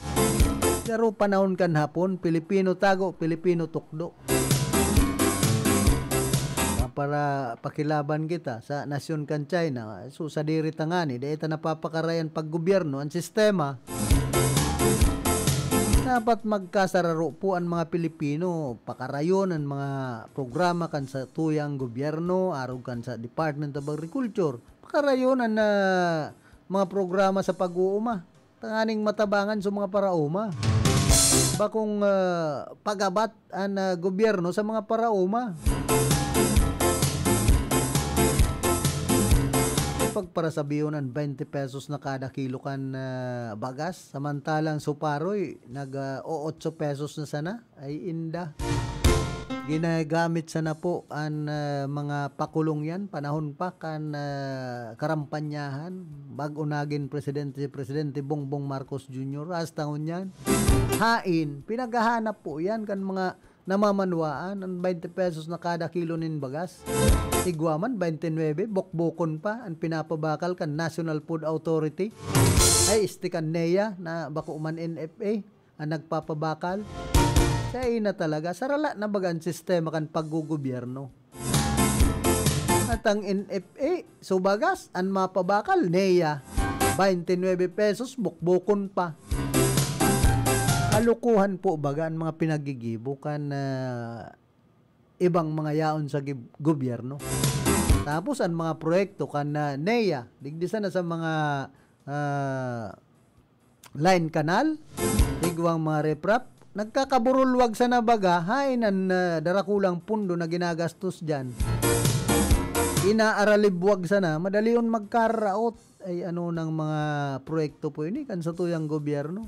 Pero panahon kan Hapon, Pilipino tago, Pilipino tukdo. Para pakilaban kita sa nasyon kan China, so sadiri ta ngani, dai ta napapakarayan paggobyerno, an sistema. Dapat magkasararo po an mga Pilipino, pakarayon an mga programa kan satuyang gobyerno, arog kan sa Department of Agriculture. Pakarayon an, ah, mga programa sa pag-uuma, tanganing matabangan sa mga paraoma. Bakong, ah, pagabat an, ah, gobyerno sa mga paraoma. Pagparasabihon an twenty pesos na kada kilo kan, ah, bagas, samantalang suparoy, nag, ah, o otso pesos na sana. Ay, inda. Ginagamit sana po an, ah, mga pakulong yan, panahon pa kan, ah, karampanyahan, bag-o nagin presidente, si Presidente Bongbong Marcos Junior, hasta ngunyan. Hain, pinaghahanap po yan kan mga namamanwaan, an twenty pesos na kada kilo nin bagas. Igwa man, twenty nuebe, bokbokon pa an pinapabakal kan National Food Authority. Ay, isti kan neya na bako man N F A an nagpapabakal. Siya na talaga, sarala na baga an sistema kan paggogobyerno. At ang N F A, so bagas, an mapabakal, neya, twenty nuebe pesos, bukbukon pa. Kalukuhan po baga an mga pinagigibo kan, ah, ibang mga yaon sa gib-, gobyerno. Tapos an mga proyekto kan, ah, neya, digdi sana sa mga, ah, line canal, igwang mga riprap, nagkakaburulwag sana baga, hain an, ah, darakulang pundo na ginagastos diyan. Inaaralibwag sana, madalion magkaraot. Ay, ano nang mga proyekto po ini kan satuyang gobyerno?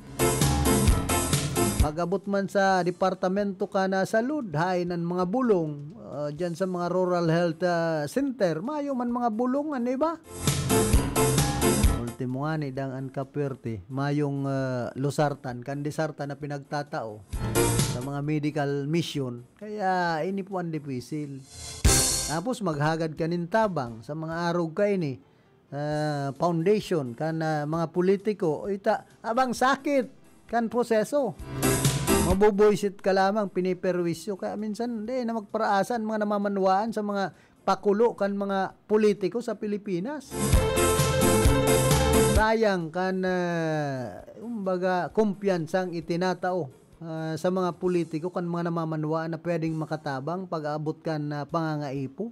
Pag-abot man sa departamento kan Salud, hain an mga bulong, ah, diyan sa mga rural health, ah, center, mayo man mga bulong an iba. Ultimo ngani, dang an kapwerte, mayong, ah, lusartan, kan disartan na pinagtatao sa mga medical mission. Kaya ini po ang dipisil. Tapos maghagad ka nin tabang sa mga arog kaini, ah, foundation kan, ah, mga politiko, o ita, abang sakit kan proseso. Mabubuisit ka lamang, piniperwisyo. Kaya minsan, di na magparaasa an mga namamanwaan sa mga pakulo kan mga politiko sa Pilipinas. Sayang kan, ah, kumbaga, kumpiyansang itinatao, ah, sa mga politiko kan mga namamanwaan na pwedeng makatabang pag-aabot kan, ah, pangangaipo.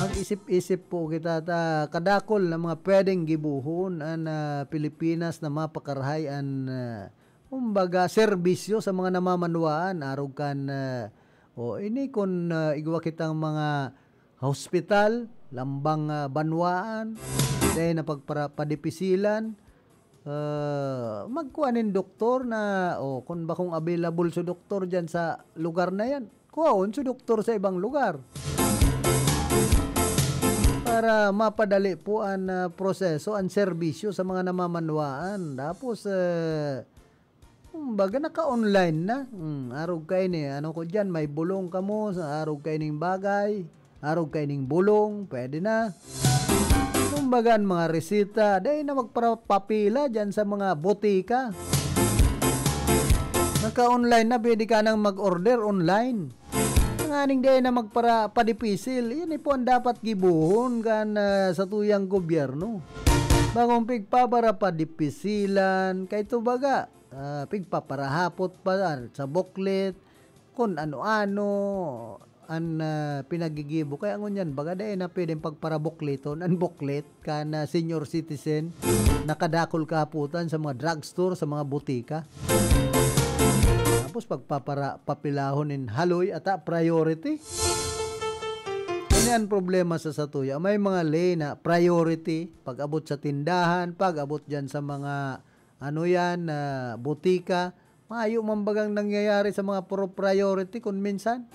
Mag-isip-isip po kita ta kadakul na mga pwedeng gibohon an, ah, Pilipinas na mapakarahay an, ah, kumbaga, serbisyo sa mga namamanwaan, arog kan, ah, o ini kun, ah, igwa kitang mga hospital, lambang, ah, banwaan, dai na pagpara-, padipisilan, ah, magkuha nin doktor na, o kun bakong available so doktor diyan sa lugar na yan, kuhaon so doktor sa ibang lugar. Para mapadali po an, ah, proseso, an serbisyo sa mga namamanwaan. Tapos, ah, kumbaga, naka-online na. Hmm, arog kaini, ano ko diyan, may bulong kamo, sa arog kaining bagay, arog kaining bulong, pwede na. Kumbaga, an mga resita, dai na magpapila diyan sa mga botika. Naka-online na, pwede ka nang mag-order online. Tanganing dai na magpara-, padipisil. Yan po an dapat gibohon kan, ah, satuyang gobyerno. Bakong pigpapara-, padipisilan, kay ito baga, ah, pigpaparahapot pa, ah, sa booklet, kun ano-ano an, ah, pinagigibo. Kaya ngunyan, baga dai na pwedeng pagparabukleton an booklet kan, ah, senior citizen, nakadakul kahapotan sa mga drugstore, sa mga botika. Tapos pagpapara-, papilahon nin haloy ata priority. Ini an problema sa satuya. May mga lay na priority, pag-abot sa tindahan, pag-abot diyan sa mga, ano yan, ah, botika. Mayo man bagang nangyayari sa mga pro-, priority kun minsan.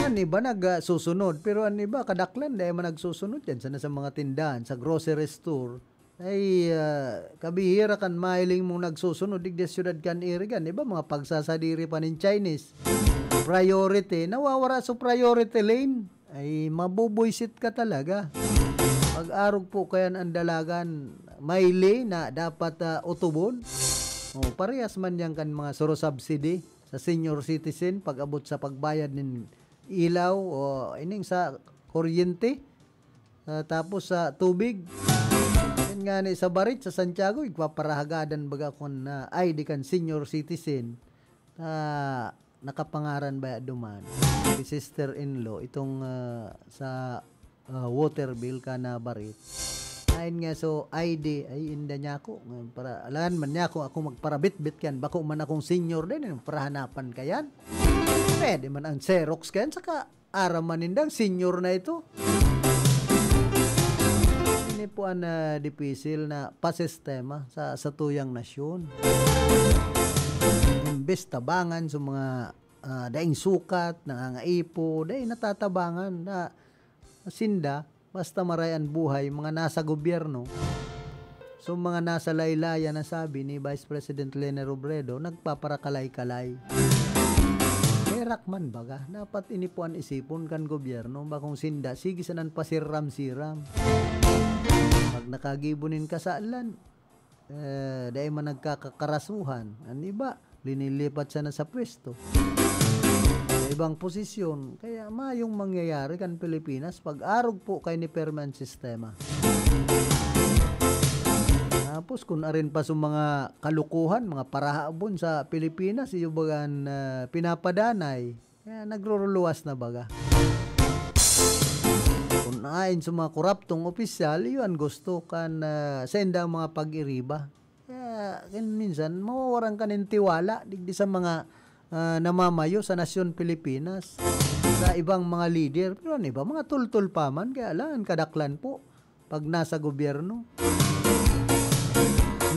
An iba nagsusunod, pero an iba kadaklan dai man nagsusunod yan. Sana sa mga tindahan, sa grocery store, ay, ah, kabihira kan mahiling mong nagsusunod digdi sa syudad kan Irigan. Iba, mga pagsasadiri pa nin Chinese. Priority, nawawara sa priority lane. Ay, mabubuisit ka talaga. Pag-arog po kayan an dalagan, may lane na dapat, ah, utubon. O, parehas man yan kan mga suro-subsidy sa senior citizen pag-abot sa pagbayad nin ilaw o ining sa kuryente. Ah, tapos sa tubig. Yan nga ni sa Barit, sa Santiago, igpaparahagadan baga kun, ah, I D kan senior citizen. Ah, nakapangaran baya duman si sister-in-law, itong, ah, sa, ah, water bill kan Barit. Ayon nga, so, I D, ay, inda niya ako. Para, alangan man niya ako, ako magparabitbit kan, bako man akong senior din, eh, parahanapan kayan. Pwede man ang Xerox kayan, saka aram man nindang senior na ito. Ini po an, ah, dipisil na pasistema sa satuyang nasyon. Imbes tabangan sa mga, ah, daing sukat, nangangaipo, dai natatabangan na sinda, basta maray an buhay, mga nasa gobyerno. So, mga nasa laylayan na sabi ni Vice President Leni Robredo, nagpaparakalay-kalay. Herak man baga, dapat ini po an isipon kan gobyerno, bakong sinda, sige sanan pasiram-siram. Pag nakagibo nin kasalan, eh, dai man nagkakakarasuhan. An iba, linilipat sana sa pwesto, sa ibang posisyon. Kaya mayong mangyayari kan Pilipinas pag arog po kay ni perman sistema. Tapos, kun arin pa sa mga kalukuhan, mga parahabon sa Pilipinas, iyo bagan, ah, pinapadanay. Kaya nagruruluwas na baga. Kun ain sa mga koraptong opisyal, iyo an gusto kan, ah, sa indang mga pag-iriba. Kaya, kin-, minsan, mawawaran ka nin tiwala digdi sa mga, ah, namamayo sa nasyon Pilipinas, sa ibang mga lider. Pero an iba, mga tultol pa man, kaya lang, kadaklan po, pag nasa gobyerno,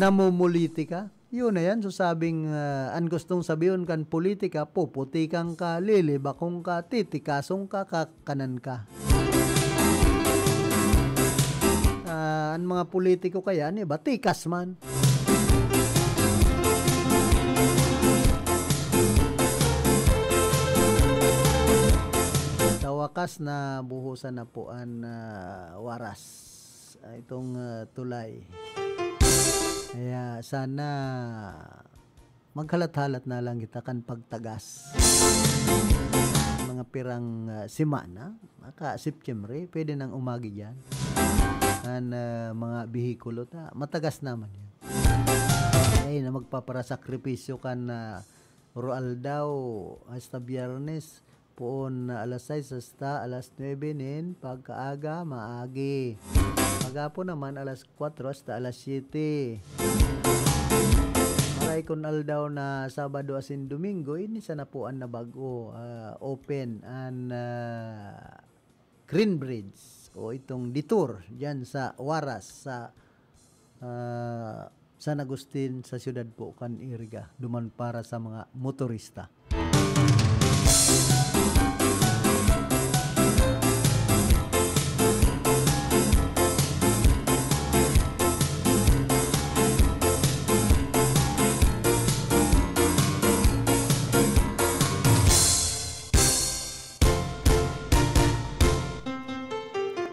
namumulitika. Yun na yan, so sabing, ah, an gustong sabihon kan politika, puputikan ka, lilibakon ka, titikason ka, kakanan ka. Ah, an mga politiko kaya, an iba, tikas man. Sa wakas, nabuhusan na po an, ah, waras. ah, itong, ah, tulay. Kaya sana maghalat-halat na lang kita kan pagtagas. Mga pirang, ah, semana, maka September, pwede nang umagi diyan. Kan, ah, mga behikulo ta, matagas naman yan. Ay, na magpaparasakripisyo kan, ah, Oro aldaw hasta Biyernes, poon na alas sais hasta alas nuebe nin pagkaaga, maagi. Maghapon naman, alas kwatro hasta alas siyete. Maray kun aldaw na Sabado asin Domingo, ini sana po an nabag-o, ah, open an, ah, Green Bridge o itong detour diyan sa Huaras, sa, ah, San Agustin, sa siyudad po kan Iriga, duman para sa mga motorista.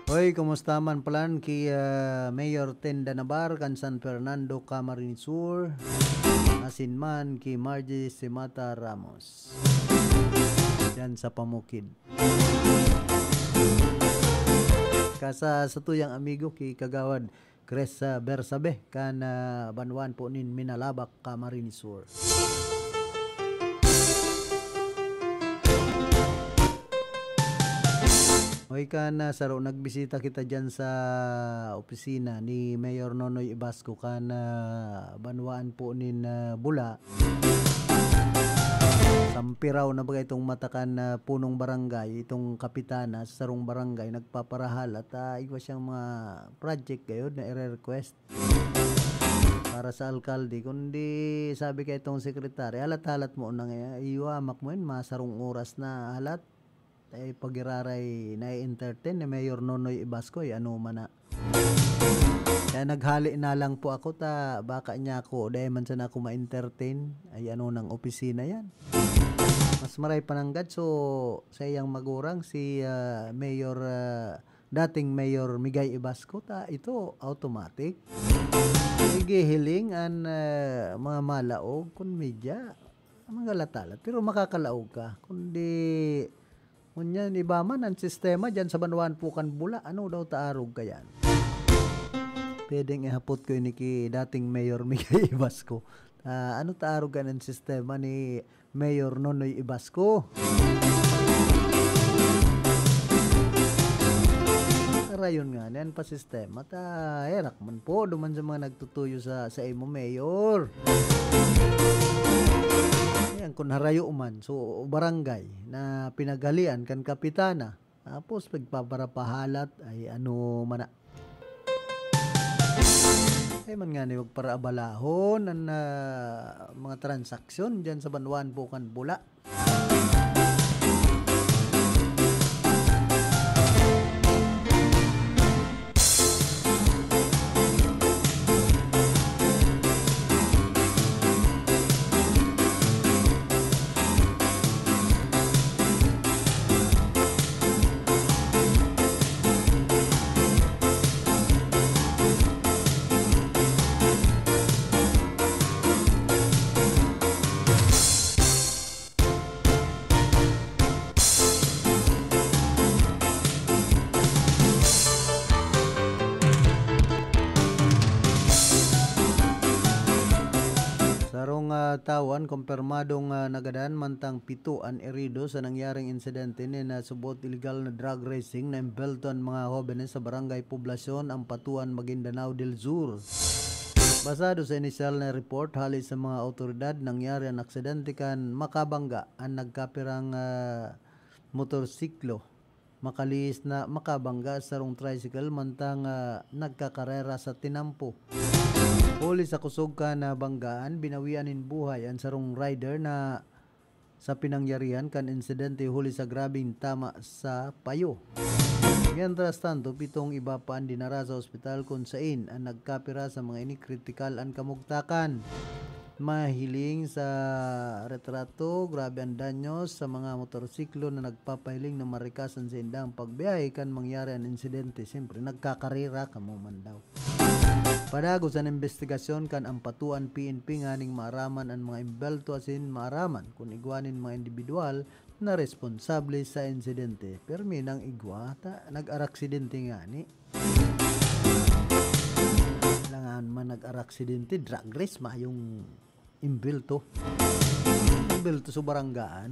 Hoy, kumusta man palan ki, ah, Mayor Tenda Nabar kan San Fernando, Camarines Sur, asin man ki Margie Simata Ramos, diyan sa Pamukid. Kasa satuyang amigo ki Kagawad Chris, ah, Bersabe, kan, ah, banwaan po nin Minalabac, Camarines Sur. Hoy, kan, ah, saro nagbisita kita diyan sa opisina ni Mayor Nonoy Ibasco, kan, ah, banwaan po nin, ah, Bula. Sampiraw na baga itong mata kan, ah, punong barangay, itong kapitana sa sarong barangay, nagpaparahalat, ah, igwa siyang mga project gayod na ire-request para sa alkalde. Kundi sabi kay itong sekretary, "Halat-halat mo na nga, iwamak mo yun, masarong oras na halat." Ay, pag-iraray na-entertain ni Mayor Nonoy Ibasco, ay ano man na. Kaya naghali na lang po ako ta, baka niya ako, dahil man sana ako ma-entertain, ay ano nang opisina yan. Mas maray pa nanggad, so, sa iyang magurang, si, ah, Mayor, ah, dating Mayor Migay Ibasco, ta, ito, automatic. Sige, hiling an, ah, mga malaog, kun media, mga latalat. Pero makakalaog ka, kundi Ngunyan, iba man an sistema diyan sa banwaan po kan Bula. Ano daw ta arog kayan? Pwedeng ihapot ko ini ki dating Mayor Migay Ibasco. Ah, ano ta arog kan an sistema ni Mayor Nonoy Ibasco? Rayon nga, niyan pa sistema, ta herak man po, duman sa mga nagtutuyo sa, sa imo, Mayor. Ayan, kun harayo man, so, barangay na pinaghalian kan kapitana, tapos pagpaparapahalat, ay ano man na. Ay man nga ni, magparaabalahon an, ah, mga transaksyon diyan sa banwaan po kan Bula. Sarong, ah, tawo an kumpirmadong, ah, nagadan, mantang pito an erido sa nangyaring insidente nin nasubot iligal na drag racing na imbelto an mga hobenes sa Barangay Poblacion, Ampatuan, Maguindanao del Sur. Basado sa inisyal na report hale sa mga awtoridad, nangyari an aksidente kan makabangga an nagkapirang, ah, motorsiklo, makalihis na makabangga sa sarong tricycle mantang, ah, nagkakarera sa tinampo. Huli sa kusog kan nabanggaan, binawian nin buhay an sarong rider na sa pinangyarihan kan insidente huli sa grabeng tama sa payo. Mientras tanto, pitong iba pa an dinara sa ospital kun sain an nagkapira sa mga ini kritikal an kamugtakan. mahiling sa retrato, grabe ang danyos sa mga motorsiklo na nagpapahiling na marikas an saindang pagbiyahe kan mangyari an insidente. Siyempre, nagkakarera kamo man daw. Padagos an imbestigasyon kan ampatuan P N P nganing maaraman an mga imbelto asin maaraman kun igwa nin mga indibidwal na responsable sa insidente. Pero minang igwa, ta nag-araksidente ngani. Langan man nag-araksidente, drag race, mayong imbelto. Imbelto sa baranggaan.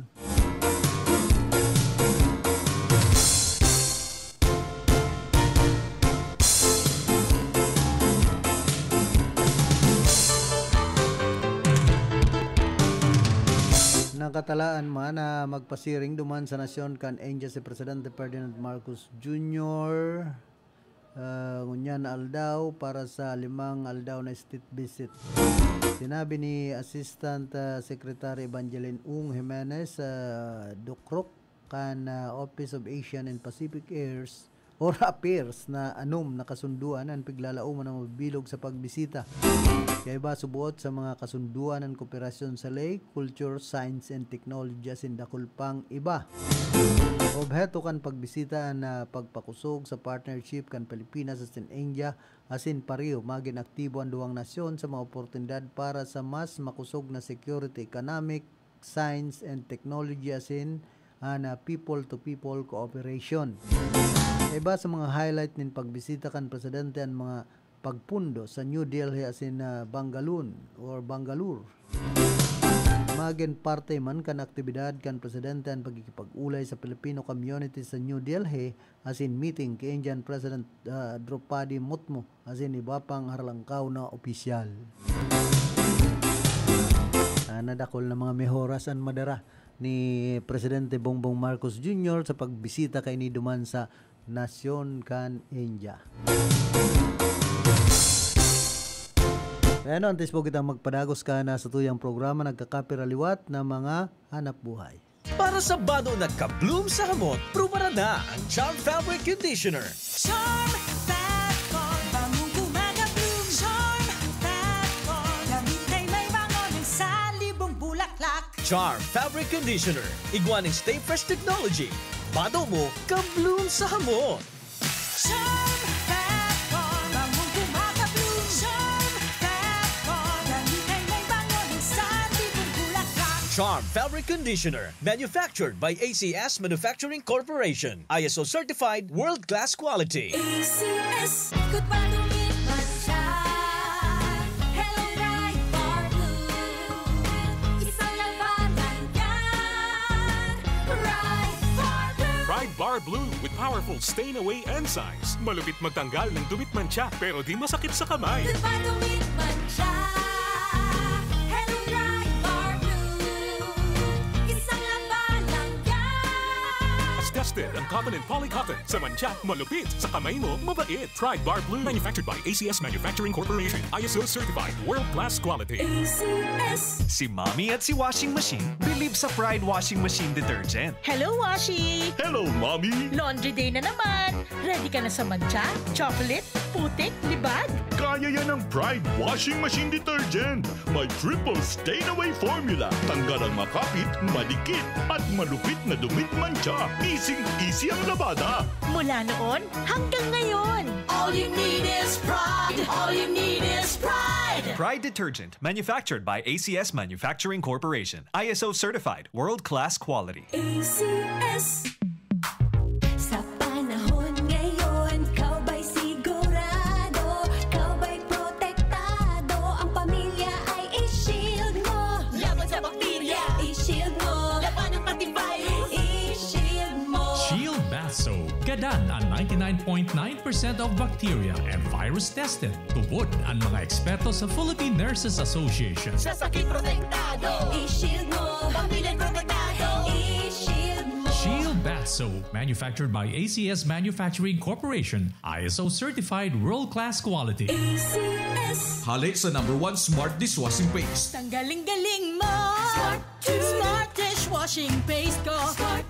Nakatalaan man na magpasiring duman sa nasyon kan India si Presidente Ferdinand Marcos Junior, ah, ngunyan na aldaw para sa limang aldaw na state visit. Sinabi ni Assistant, ah, Secretary Evangeline Ung Jimenez, ah, dukrok kan, ah, Office of Asian and Pacific Affairs or Affairs na anom na kasunduan an piglalaoman na mabibilog sa pagbisita. Kaiba subuot sa mga kasunduan an kooperasyon sa lake, culture, science and technology asin dakul pang iba. Obheto kan pagbisita an, ah, pagpakusog sa partnership kan Pilipinas asin India asin pareho magin aktibo an duwang nasyon sa mga oportunidad para sa mas makusog na security, economic, science and technology asin an, ah, people-to-people cooperation. Iba sa mga highlight nin pagbisita kan presidente an mga pagpundo sa New Delhi asin, ah, Bangalore or Bangalore. Magin parte man kan aktibidad kan presidente an pagkikipag-ulay sa Filipino community sa New Delhi asin meeting ki Indian President, ah, Droupadi Murmu asin iba pang harlangkaw na opisyal. Ah, nadakol na mga mehoras an madara ni Presidente Bongbong Marcos Junior sa pagbisita kaini duman sa nasyon kan India. Kaya ano, antes po kitang magpadagos ka na sa tuyang programa, nagkakapira liwat na mga hanap buhay. Para sa bado na ka-bloom sa hamot, prubaran na ang Charm Fabric Conditioner. Charm Fat Core, bangong gumagabloom. Charm Fat Core, damit ay may bango ng salibong bulaklak. Charm Fabric Conditioner, igwa ning Stay Fresh Technology. Bado mo, ka-bloom sa hamot. Charm Fat Core, bangong gumagabloom. Charm Fat Core, damit ay may bango ng salibong bulaklak. Charm Fabric Conditioner, manufactured by A C S Manufacturing Corporation. I S O certified, world-class quality. A C S, good pa tumit man siya. Hello, Pride Bar Blue. Isang labanan yan. Pride Bar Blue. Pride Bar Blue with powerful stain away enzymes. Malupit magtanggal ng dumi at mantsa, pero di masakit sa kamay. Good pa tumit man siya. Hello, Pride Bar Blue. Isang labanan yan. Tested ang cotton and poly cotton. Sa mantsa, malupit. Sa kamay mo, mabait. Pride Bar Blue. Manufactured by A C S Manufacturing Corporation. I S O certified. World class quality. A C S. Si Mommy at si Washing Machine believe sa Pride Washing Machine Detergent. Hello, Washi! Hello, Mommy! Laundry day na naman! Ready ka na sa mantsa, chocolate, putik, libag? Kaya yan ng Pride Washing Machine Detergent. May triple stain away formula. Tanggal ang makapit, madikit, at malupit na dumi at mantsa. Easy-easy ang labada. Mula noon hanggang ngayon. All you need is Pride. All you need is Pride. Pride Detergent, manufactured by A C S Manufacturing Corporation. I S O certified, world-class quality. A C S. Sa panahon ngayon, ikaw ba'y sigurado? Ikaw ba'y protektado? Ang pamilya ay i-shield mo. Laban sa bakterya, i-shield mo. Labanan pati virus, i-shield mo. Shield Bath Soap. Gadan ang ninety-nine point nine percent of bacteria and virus tested. Tubod ang mga eksperto sa Philippine Nurses Association. Sa sakit protektado. I-shield mo. Pamilya protektado. I-shield mo. Shield Bath Soap, manufactured by A C S Manufacturing Corporation, I S O certified world-class quality. A C S. Hali sa number one smart dishwashing paste. Tanggaling-galing mo. Smart. Smart dishwashing paste ko. Smart.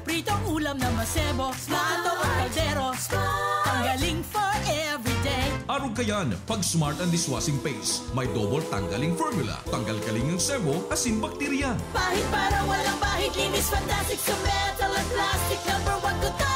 Pritong ulam na masebo. Smart. Adobo, kaldero. Smart. Tanggaling for everyday. Arog kayan, pag Smart ang dishwashing paste. May double tanggaling formula. Tanggal galing ang sebo, asin bakterya. Pahid para walang bahid, linis fantastic sa metal at plastic. Number one ko to.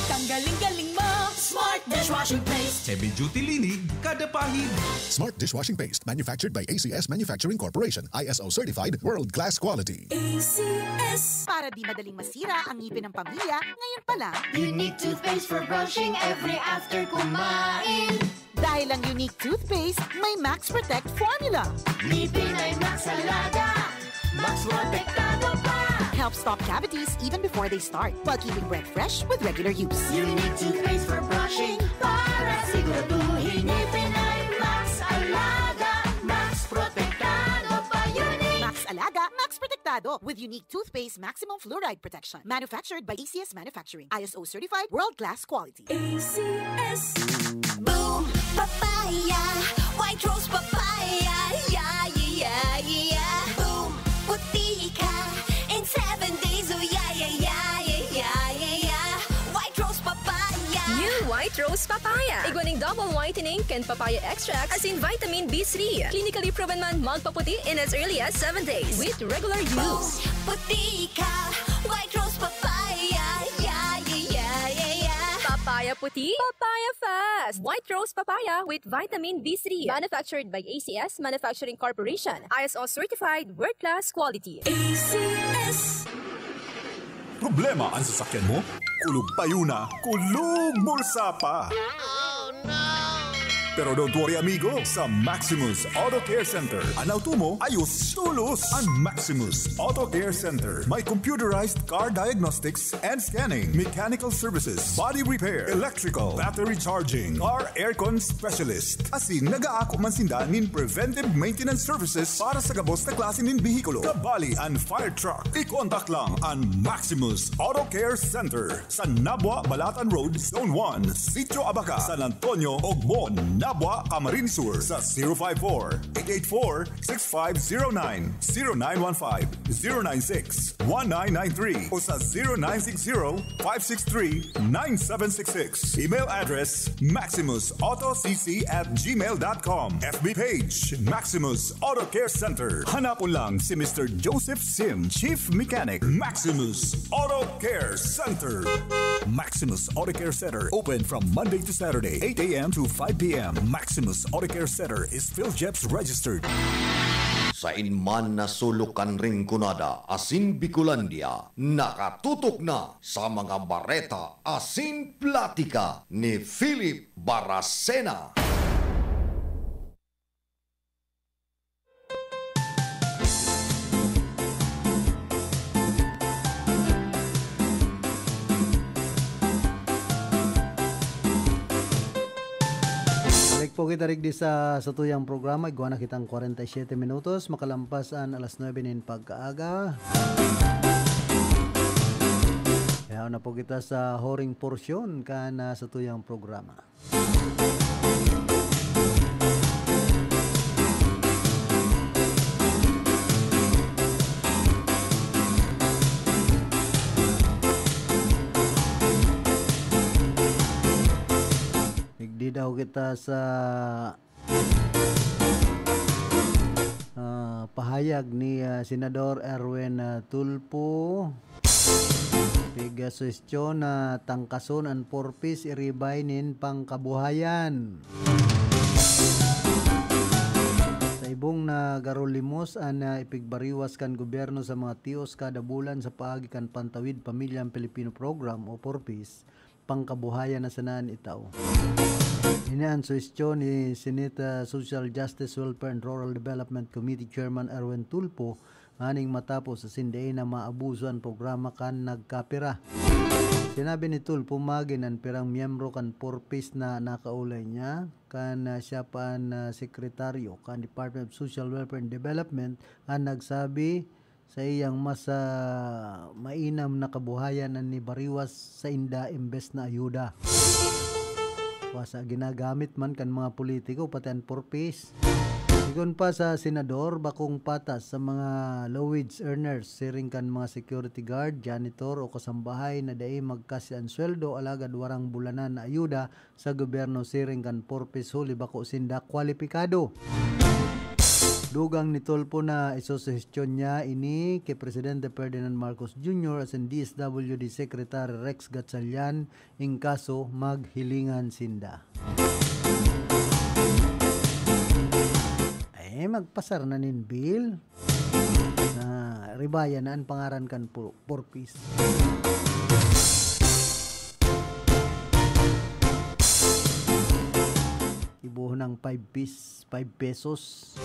Tanggaling galing mo, Smart dishwashing paste. Heavy duty linig, kada pahid. Smart dishwashing paste, manufactured by A C S Manufacturing Corporation, I S O certified, world class quality. A C S. Para di madaling masira ang ngipin ng pamilya, ngayon pa lang. Unique toothpaste for brushing every after kumain. Dahil ang Unique Toothpaste may Max Protect Formula. Ngipin ay Max Alaga, Max Protektado pa. Help stop cavities even before they start, while keeping breath fresh with regular use. Unique toothpaste for brushing para siguraduhin ngipin ay Max Alaga, Max Protektado pa. Unique. Max Alaga, Max Protektado with Unique Toothpaste Maximum Fluoride Protection. Manufactured by A C S Manufacturing. I S O certified, world-class quality. A C S. Boom! Papaya! White Rose Papaya! Yeah, yeah, yeah, yeah! Boom! Puti ka in seven days! Oh, yeah, yeah, yeah, yeah, yeah, yeah, yeah! White Rose Papaya! New White Rose Papaya. Igwa nin double whitening kan papaya extract asin vitamin B three. Clinically proven man magpaputi in as early as seven days with regular use. Puti ka, White Rose Papaya. Yeah, yeah, yeah, yeah, yeah. Papaya puti, papaya fast. White Rose Papaya with vitamin B three. Manufactured by A C S Manufacturing Corporation. I S O certified, world class quality. A C S. Problema ang sasakyan mo? Kulog payo na, kulog bulsa pa! Pero don't worry, amigo. Sa Maximus Auto Care Center, an auto mo, ayos tolos. An Maximus Auto Care Center may computerized car diagnostics and scanning, mechanical services, body repair, electrical, battery charging, car aircon specialist. Asin nag-aako man sinda nin preventive maintenance services para sa gabos na klase nin behikulo, kabali an fire truck. I-contact lang an Maximus Auto Care Center sa Nabua, Balatan Road, Zone one, Sitio Abaca, San Antonio, Ogmon, Nabua, Camarines Sur, sa zero five four, eight eight four, six five zero nine, zero nine one five, zero nine six, one nine nine three, o sa zero nine six zero, five six three, nine seven six six. Email address, maximusautocc at gmail dot com. F B page, Maximus Auto Care Center. Hanapon lang si Mister Joseph Sim, Chief Mechanic, Maximus Auto Care Center. Maximus Auto Care Center, open from Monday to Saturday, eight a m to five p m. Maximus Auto Care Center is PhilJEPS registered. Sain man na sulok kan Rinconada asin Bicolandia, nakatutok na sa mga bareta asin platika ni Philip Baracena. Balik po kita rigdi sa satuyang programa. Igwa na kitang kwarenta y siyete minutos makalampas an alas nuebe nin pagkaaga. Kaya na po kita sa huring porsyon kan, ah, satuyang programa. Nagdidaw kita sa, ah, pahayag ni, ah, Senador Erwin, ah, Tulfo. Piga suhestyon na tangkason an Four Ps iribay nin pangkabuhayan. Sa ibong na garo limos an, ah, ipigbariwas kan gobyerno sa mga tios kada bulan sa paagi kan Pantawid Pamilya ang Pilipino Program o Four Ps, pangkabuhayan na sana an itao. Ini an suhestyon ni Senate, ah, Social Justice, Welfare and Rural Development Committee Chairman Erwin Tulfo nganing matapos asin dai na maabuso an programa kan nagkapira. Sinabi ni Tulfo magin an pirang miyembro kan Four Ps na nakaulay niya, kan, ah, siya pa an, ah, sekretaryo kan Department of Social Welfare and Development, an nagsabi saiyang mas, ah, mainam na kabuhayan an nibariwas sainda imbes na ayuda. Wa sa ginagamit man kan mga politiko, pati an Four Ps. Sigon pa sa senador, bakong patas sa mga low-wage earners, siring kan mga security guard, janitor o kasambahay na dai magkasi an sweldo alagad warang bulanan na ayuda sa gobyerno siring kan Four Ps huli bako sinda kwalipikado. Dugang ni Tulfo na isusuhestyon niya ini ki Presidente Ferdinand Marcos Junior asin D S W D Secretary Rex Gatchalian in kaso maghilingan sinda. Eh, magpasar na nin bill na ribaya na an pangaran kan pu-, Four Ps. Ibohon ng five Ps, five pesos.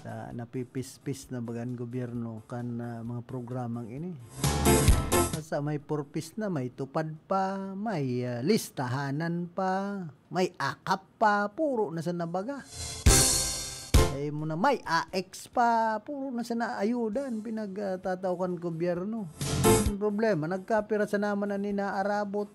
Sa napipispis na bagan gobyerno kan, ah, mga programang ini. Sa may Four Ps na, may TUPAD pa, may, ah, listahanan pa, may akap pa, puro na sa nabaga. Ay mo na, may A X pa, puro na sa naayudan, pinagtatao kan gobyerno. Ang problema, nagkapira sa naman an inaarabot.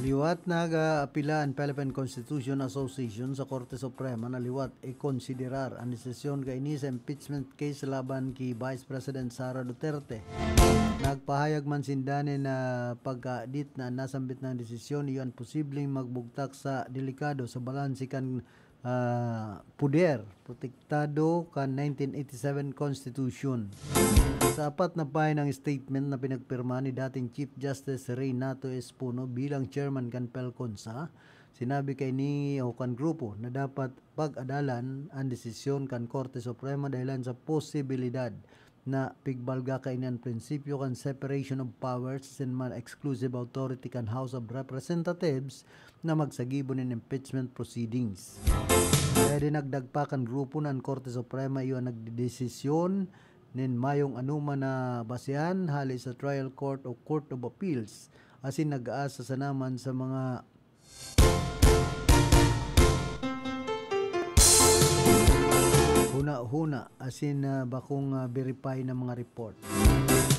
Liwat nag-aapila an Philippine Constitution Association sa Korte Suprema na liwat ikonsiderar an desisyon kaini sa impeachment case laban ki Vice President Sara Duterte. Nagpahayag man sinda nin, ah, pagkaadit na an nasambit na desisyon iyo an posibleng magbugtak sa delikado sa balanse kan ah, poder, protektado kan nineteen eighty-seven Constitution. Sa apat na pahinang statement na pinagpirma ni dating Chief Justice Reynato Espuno bilang chairman kan PELCONSA, sinabi kaini o kan grupo na dapat pag-adalan an desisyon kan Korte Suprema dahelan sa posibilidad na pigbalga kaini an prinsipyo kan separation of powers asin man exclusive authority kan House of Representatives na magsagibo nin impeachment proceedings. Kaya dinagdag pa kan grupo na an Korte Suprema iyo an nagdedesisyon nin mayong anoman na basehan hale sa trial court o court of appeals, asin nag-aasa sana man sa mga huna-huna asin, ah, bakong, ah, verify na mga report.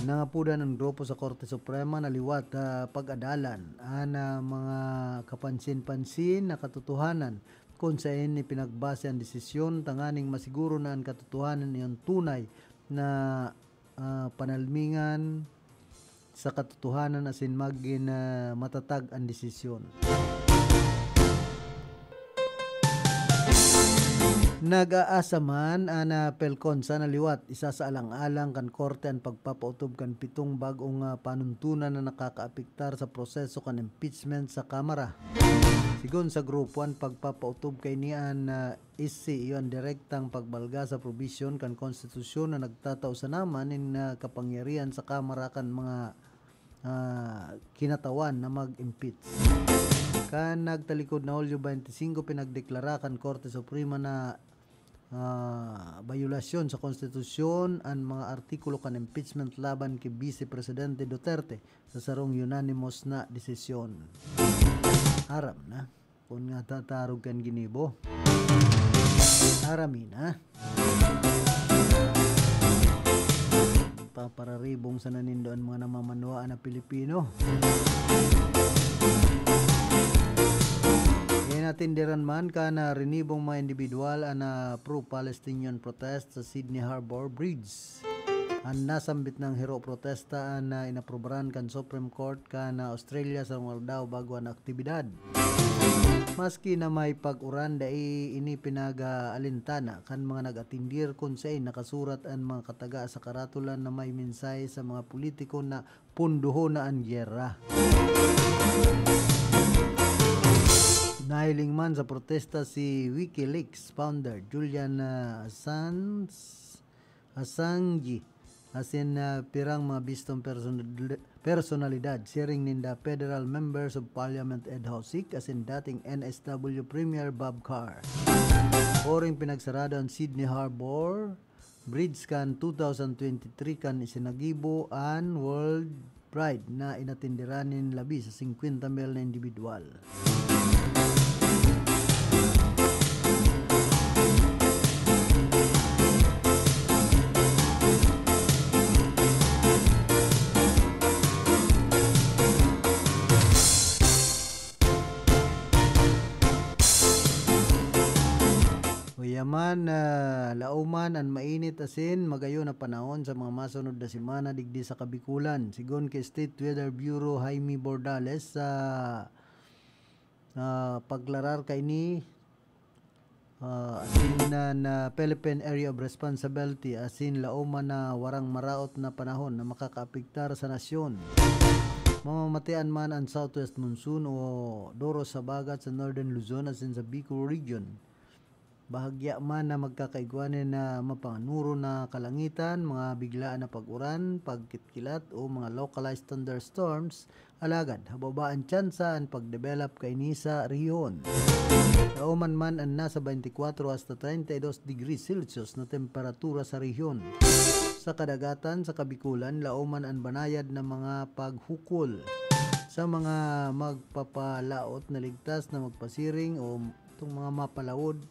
Nangapodan an grupo sa Korte Suprema na liwat, ah, pag-adalan an, ah, mga kapansin-pansin na katotohanan kun saen ipinagbase an desisyon tanganing masiguro na an katotohanan iyon tunay na, ah, panalmingan sa katotohanan asin magin, ah, matatag an desisyon. Nag-aasa man an, ah, PELCONSA na liwat isasaalang-alang kan korte an pagpapautob kan pitong bag-ong, ah, panuntunan na nakakaapektar sa proseso kan impeachment sa Kamara. Sigon sa grupo, an pagpapautob kaini an, ah, issi iyo an direktang pagbalga sa probisyon kan konstitusyon na nagtatao sana man nin, ah, kapangyarihan sa Kamara kan mga, ah, kinatawan na mag-impeach. Kan nagtalikod na Hulyo twenty-five, pinagdeklara kan Korte Suprema na, ah, bayolasyon sa konstitusyon an mga artikulo kan impeachment laban ki Vice Presidente Duterte sa sarong unanimous na desisyon. Aram na. Kun nga tatarog kan ginibo, arami na. Papararibong sana nindo an mga namamanwaan na Pilipino. Kaya natindiran man kan, ah, rinibong mga individual an, ah, pro-Palestinian protest sa Sydney Harbour Bridge. An nasambit na hero protesta an, ah, inaprubaran kan Supreme Court kan, ah, Australia sa mga aldaw bago an aktibidad. Maski na may pag-uran, dai ini pinag-aalintana kan mga nag-atindir kun saen nakasurat an mga kataga sa karatolan na may mensahe sa mga politiko na pundohon na an gyera. Nahiling man sa protesta si Wikileaks founder Julian, ah, Assange, Assange, asin, ah, pirang mga bistong personal-, personalidad, siring ninda Federal Members of Parliament Ed Husic asin dating N S W Premier Bob Carr. Oring pinagsarado an Sydney Harbour, Bridge kan two thousand twenty-three kan isinagibo an World Pride na inatenderan nin labi sa singkwenta mil na indibidwal. Uya man, ah, laoman an mainit asin magayon na panahon sa mga masunod na semana digdi sa Kabikulan. Sigon ki State Weather Bureau Jaime Bordales, sa, ah, paglarar kaini, ah, asin na, na Philippine Area of Responsibility, asin laoman na warang maraot na panahon na makakaapektar sa nasyon. Mamamatian man an southwest monsoon o doros sa bagat sa Northern Luzon asin sa Bicol Region. Bahagya man na magkakaigwa nin na mapanuro na kalangitan, mga biglaan na pag-uran, pagkitkilat o mga localized thunderstorms, alagad hababa an tsansa an pagdevelop kaini sa rehiyon. Laoman man an nasa twenty-four hasta treinta y dos degrees Celsius na temperatura sa rehiyon. Sa kadagatan, sa Kabikulan, laoman an banayad na mga paghukol. Sa mga magpapalaot na ligtas na magpasiring o itong mga mapalawod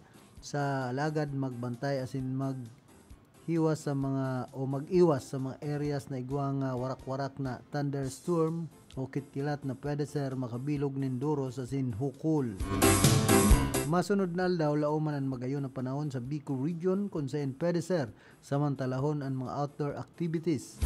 sa alagad, magbantay asin maghiwas sa mga o mag-iwas sa mga areas na igwang, ah, warak-warak na thunderstorm o kitkilat na pwede ser makabilog nin doros asin hukol. Masunod na aldaw, laoman an magayon na panahon sa Bicol Region, kun saen pwede ser samantalahon an mga outdoor activities.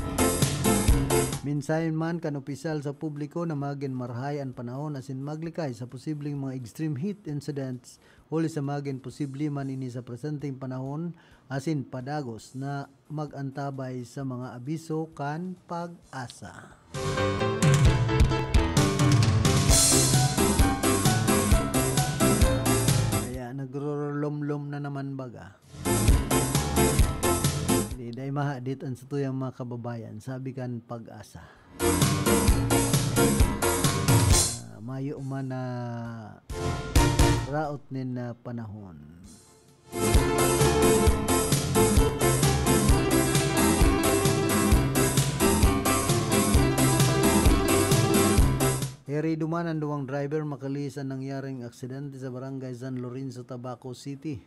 Mensahe man kan opisyal sa publiko na magin marahay an panahon asin maglikay sa posibleng mga extreme heat incidents, huli sa magin posible man ini sa presenteng panahon asin padagos na mag-antabay sa mga abiso kan PAGASA. Kaya nagrorolomlom na naman baga. Di, dai mahadit an satuyang mga kababayan, sabi kan PAGASA. Ah, mayo man na raot nin, ah, panahon. Hirido man an duwang driver makalihis an nangyaring aksidente sa Barangay San Lorenzo, Tabaco City.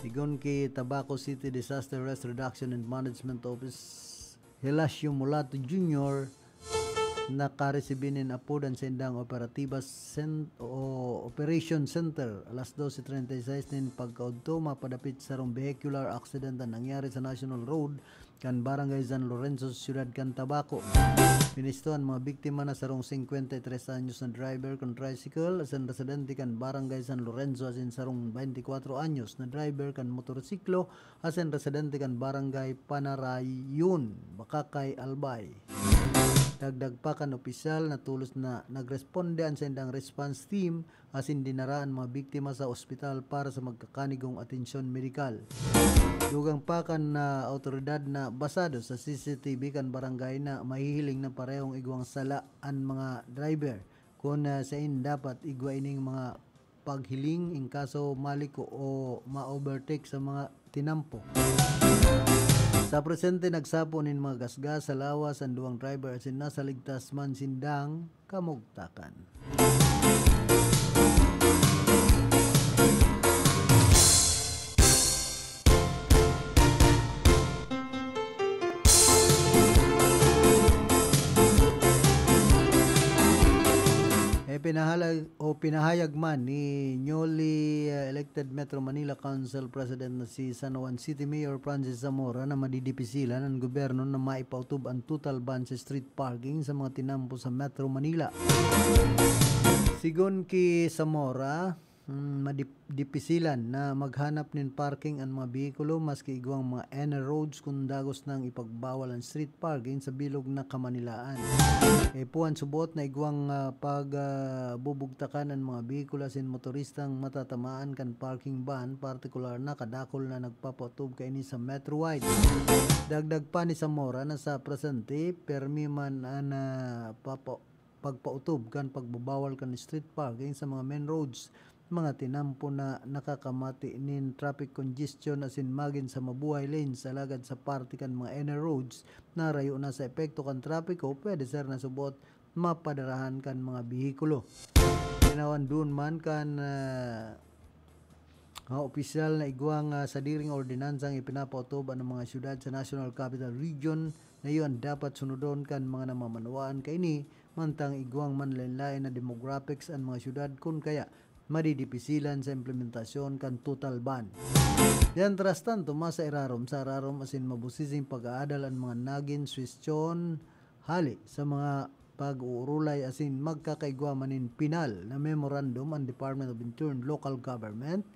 Sigon ki Tabaco City Disaster Risk Reduction and Management Office, Hilasio Mulato Junior, nakaresibi nin apod an saindang operatiba cen-, o Operation Center alas dose treinta y seis nin pagkaudto, mapadapit sarong vehicular accident na nangyari sa National Road kan Barangay San Lorenzo, siyudad kan Tabaco. Pinisto an mga biktima na sarong singkwenta y tres anyos na driver kan tricycle asin residente kan Barangay San Lorenzo asin sarong twenty-four anyos na driver kan motorsiklo asin residente kan Barangay Panarayon, Bacacay, Albay. Dagdag pa kan opisyal na tolos na nagresponde an saindang response team asin dinara an mga biktima sa ospital para sa magkakanigong atensyon medikal. Dugang pa kan, ah, awtoridad na basado sa C C T V kan barangay na mahihiling na parehong igwang sala an mga driver. Kun, ah, saen dapat igwa ining mga paghiling in kaso maliko o ma-overtake sa mga tinampo. Sa presente, nagsapo nin mga gasgas sa lawas an duwang driver asin nasa ligtas man sindang kamugtakan. Eh, pinahalag-, o pinahayag man ni newly, uh, elected Metro Manila Council President na si San Juan City Mayor Francis Zamora na madidipisilan an gobyerno na maipaotob an total ban sa street parking sa mga tinampo sa Metro Manila. Sigon ki Zamora, Hmm, madip-, dipisilan na maghanap nin parking an mga behikulo maski igwang mga inner roads kun dagos nang ipagbawal an street parking sa bilog na Kamanilaan. Kaipuhan subot na igwang, ah, pag, ah, bubugtakan an mga behikulo asin motoristang matatamaan kan parking ban, partikular na kadakul na nagpapaotob kaini sa Metro Wide. Dagdag pa ni Zamora na sa presente, permi man an, ah, papa-, pagpaotob kan pagbabawal kan street parking sa mga main roads, mga tinampo na nakakamati nin traffic congestion asin magin sa mabuhay lanes, alagad sa parte kan mga N R roads na rayo na sa epekto kan trapiko, pwede ser na subot mapadarahan kan mga behikulo. Tinawan duon man kan, ah, mga opisyal na igwang, ah, sadiring ordinansang ipinapaotob an mga syudad sa National Capital Region na iyo an dapat sunodon kan mga namamanwaan kaini, mantang igwang manlaen-laen na demographics an mga syudad kun kaya madidipisilan sa implementasyon kan total ban. Mientras tanto, masa irarom sa ararom asin mabusising pag-aadal an mga nagin suwestyon hali sa mga pag-uurulay asin magkakaigwa man nin pinal na memorandum an Department of Interior and Local Government,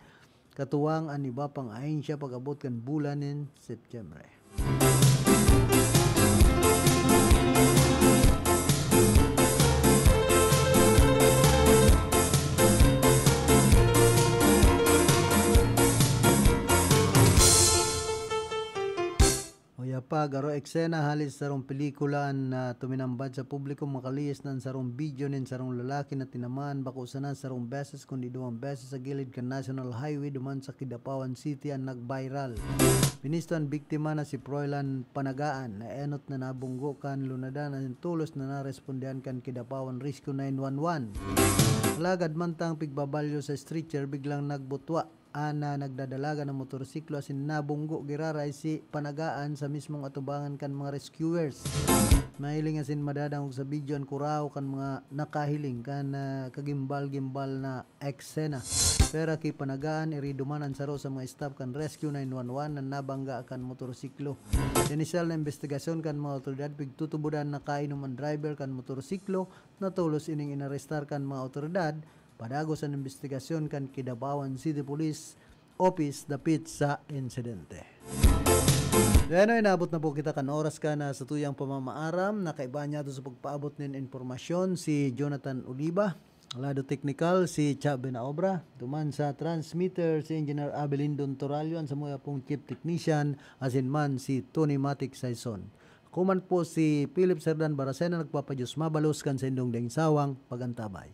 katuwang an iba pang ahensya pag-abot kan bulan nin Setyembre. Uya pa, garo eksena hali sa sarong pelikula an, ah, tuminambad sa publiko. Makalihis na an sarong video nin sarong lalaki na tinamaan bako sana sarong beses kundi duwang beses sa gilid kan National Highway duman sa Kidapawan City an nag-viral. Binisto an biktima na si Froilan Panagaan na enot na nabunggo kan lunadan asin tolos na narespondihan kan Kidapawan Rescue nine one one. Alagad mantang pigbabalyo sa stretcher, biglang nagbutwa an, ah, nagdadalagan na motorsiklo asin nabunggo giraray si Panagaan sa mismong atubangan kan mga rescuers. Mahiling asin madadangog sa video an kurahaw kan mga nakahiling kan, ah, kagimbal-gimbal na eksena. Pwera ki Panagaan, irido man an saro sa mga staff kan Rescue nine one one na nabangga kan motorsiklo. Sa inisyal na imbestigasyon kan mga awtoridad, pigtutubodan na kainom an driver kan motorsiklo na tolos ining inarestar kan mga awtoridad. Padagos an imbestigasyon kan Kidapawan City Police Office dapit sa insidente. Bueno, inabot na po kita kan oras kan satuyang pamamaaram. Nakaiba niya sa pagpaabot nin impormasyon si Jonathan Oliva. Lado teknikal, si Cha Benaobra. Duman sa transmitter, si Engineer Abelindon Torallo, an samuya pong chief technician, asin man si Tony Matic Saison. Ako man po si Philip Serdan Baracena, nagpapadiyos mabalos kan saindong daing sawang pagantabay.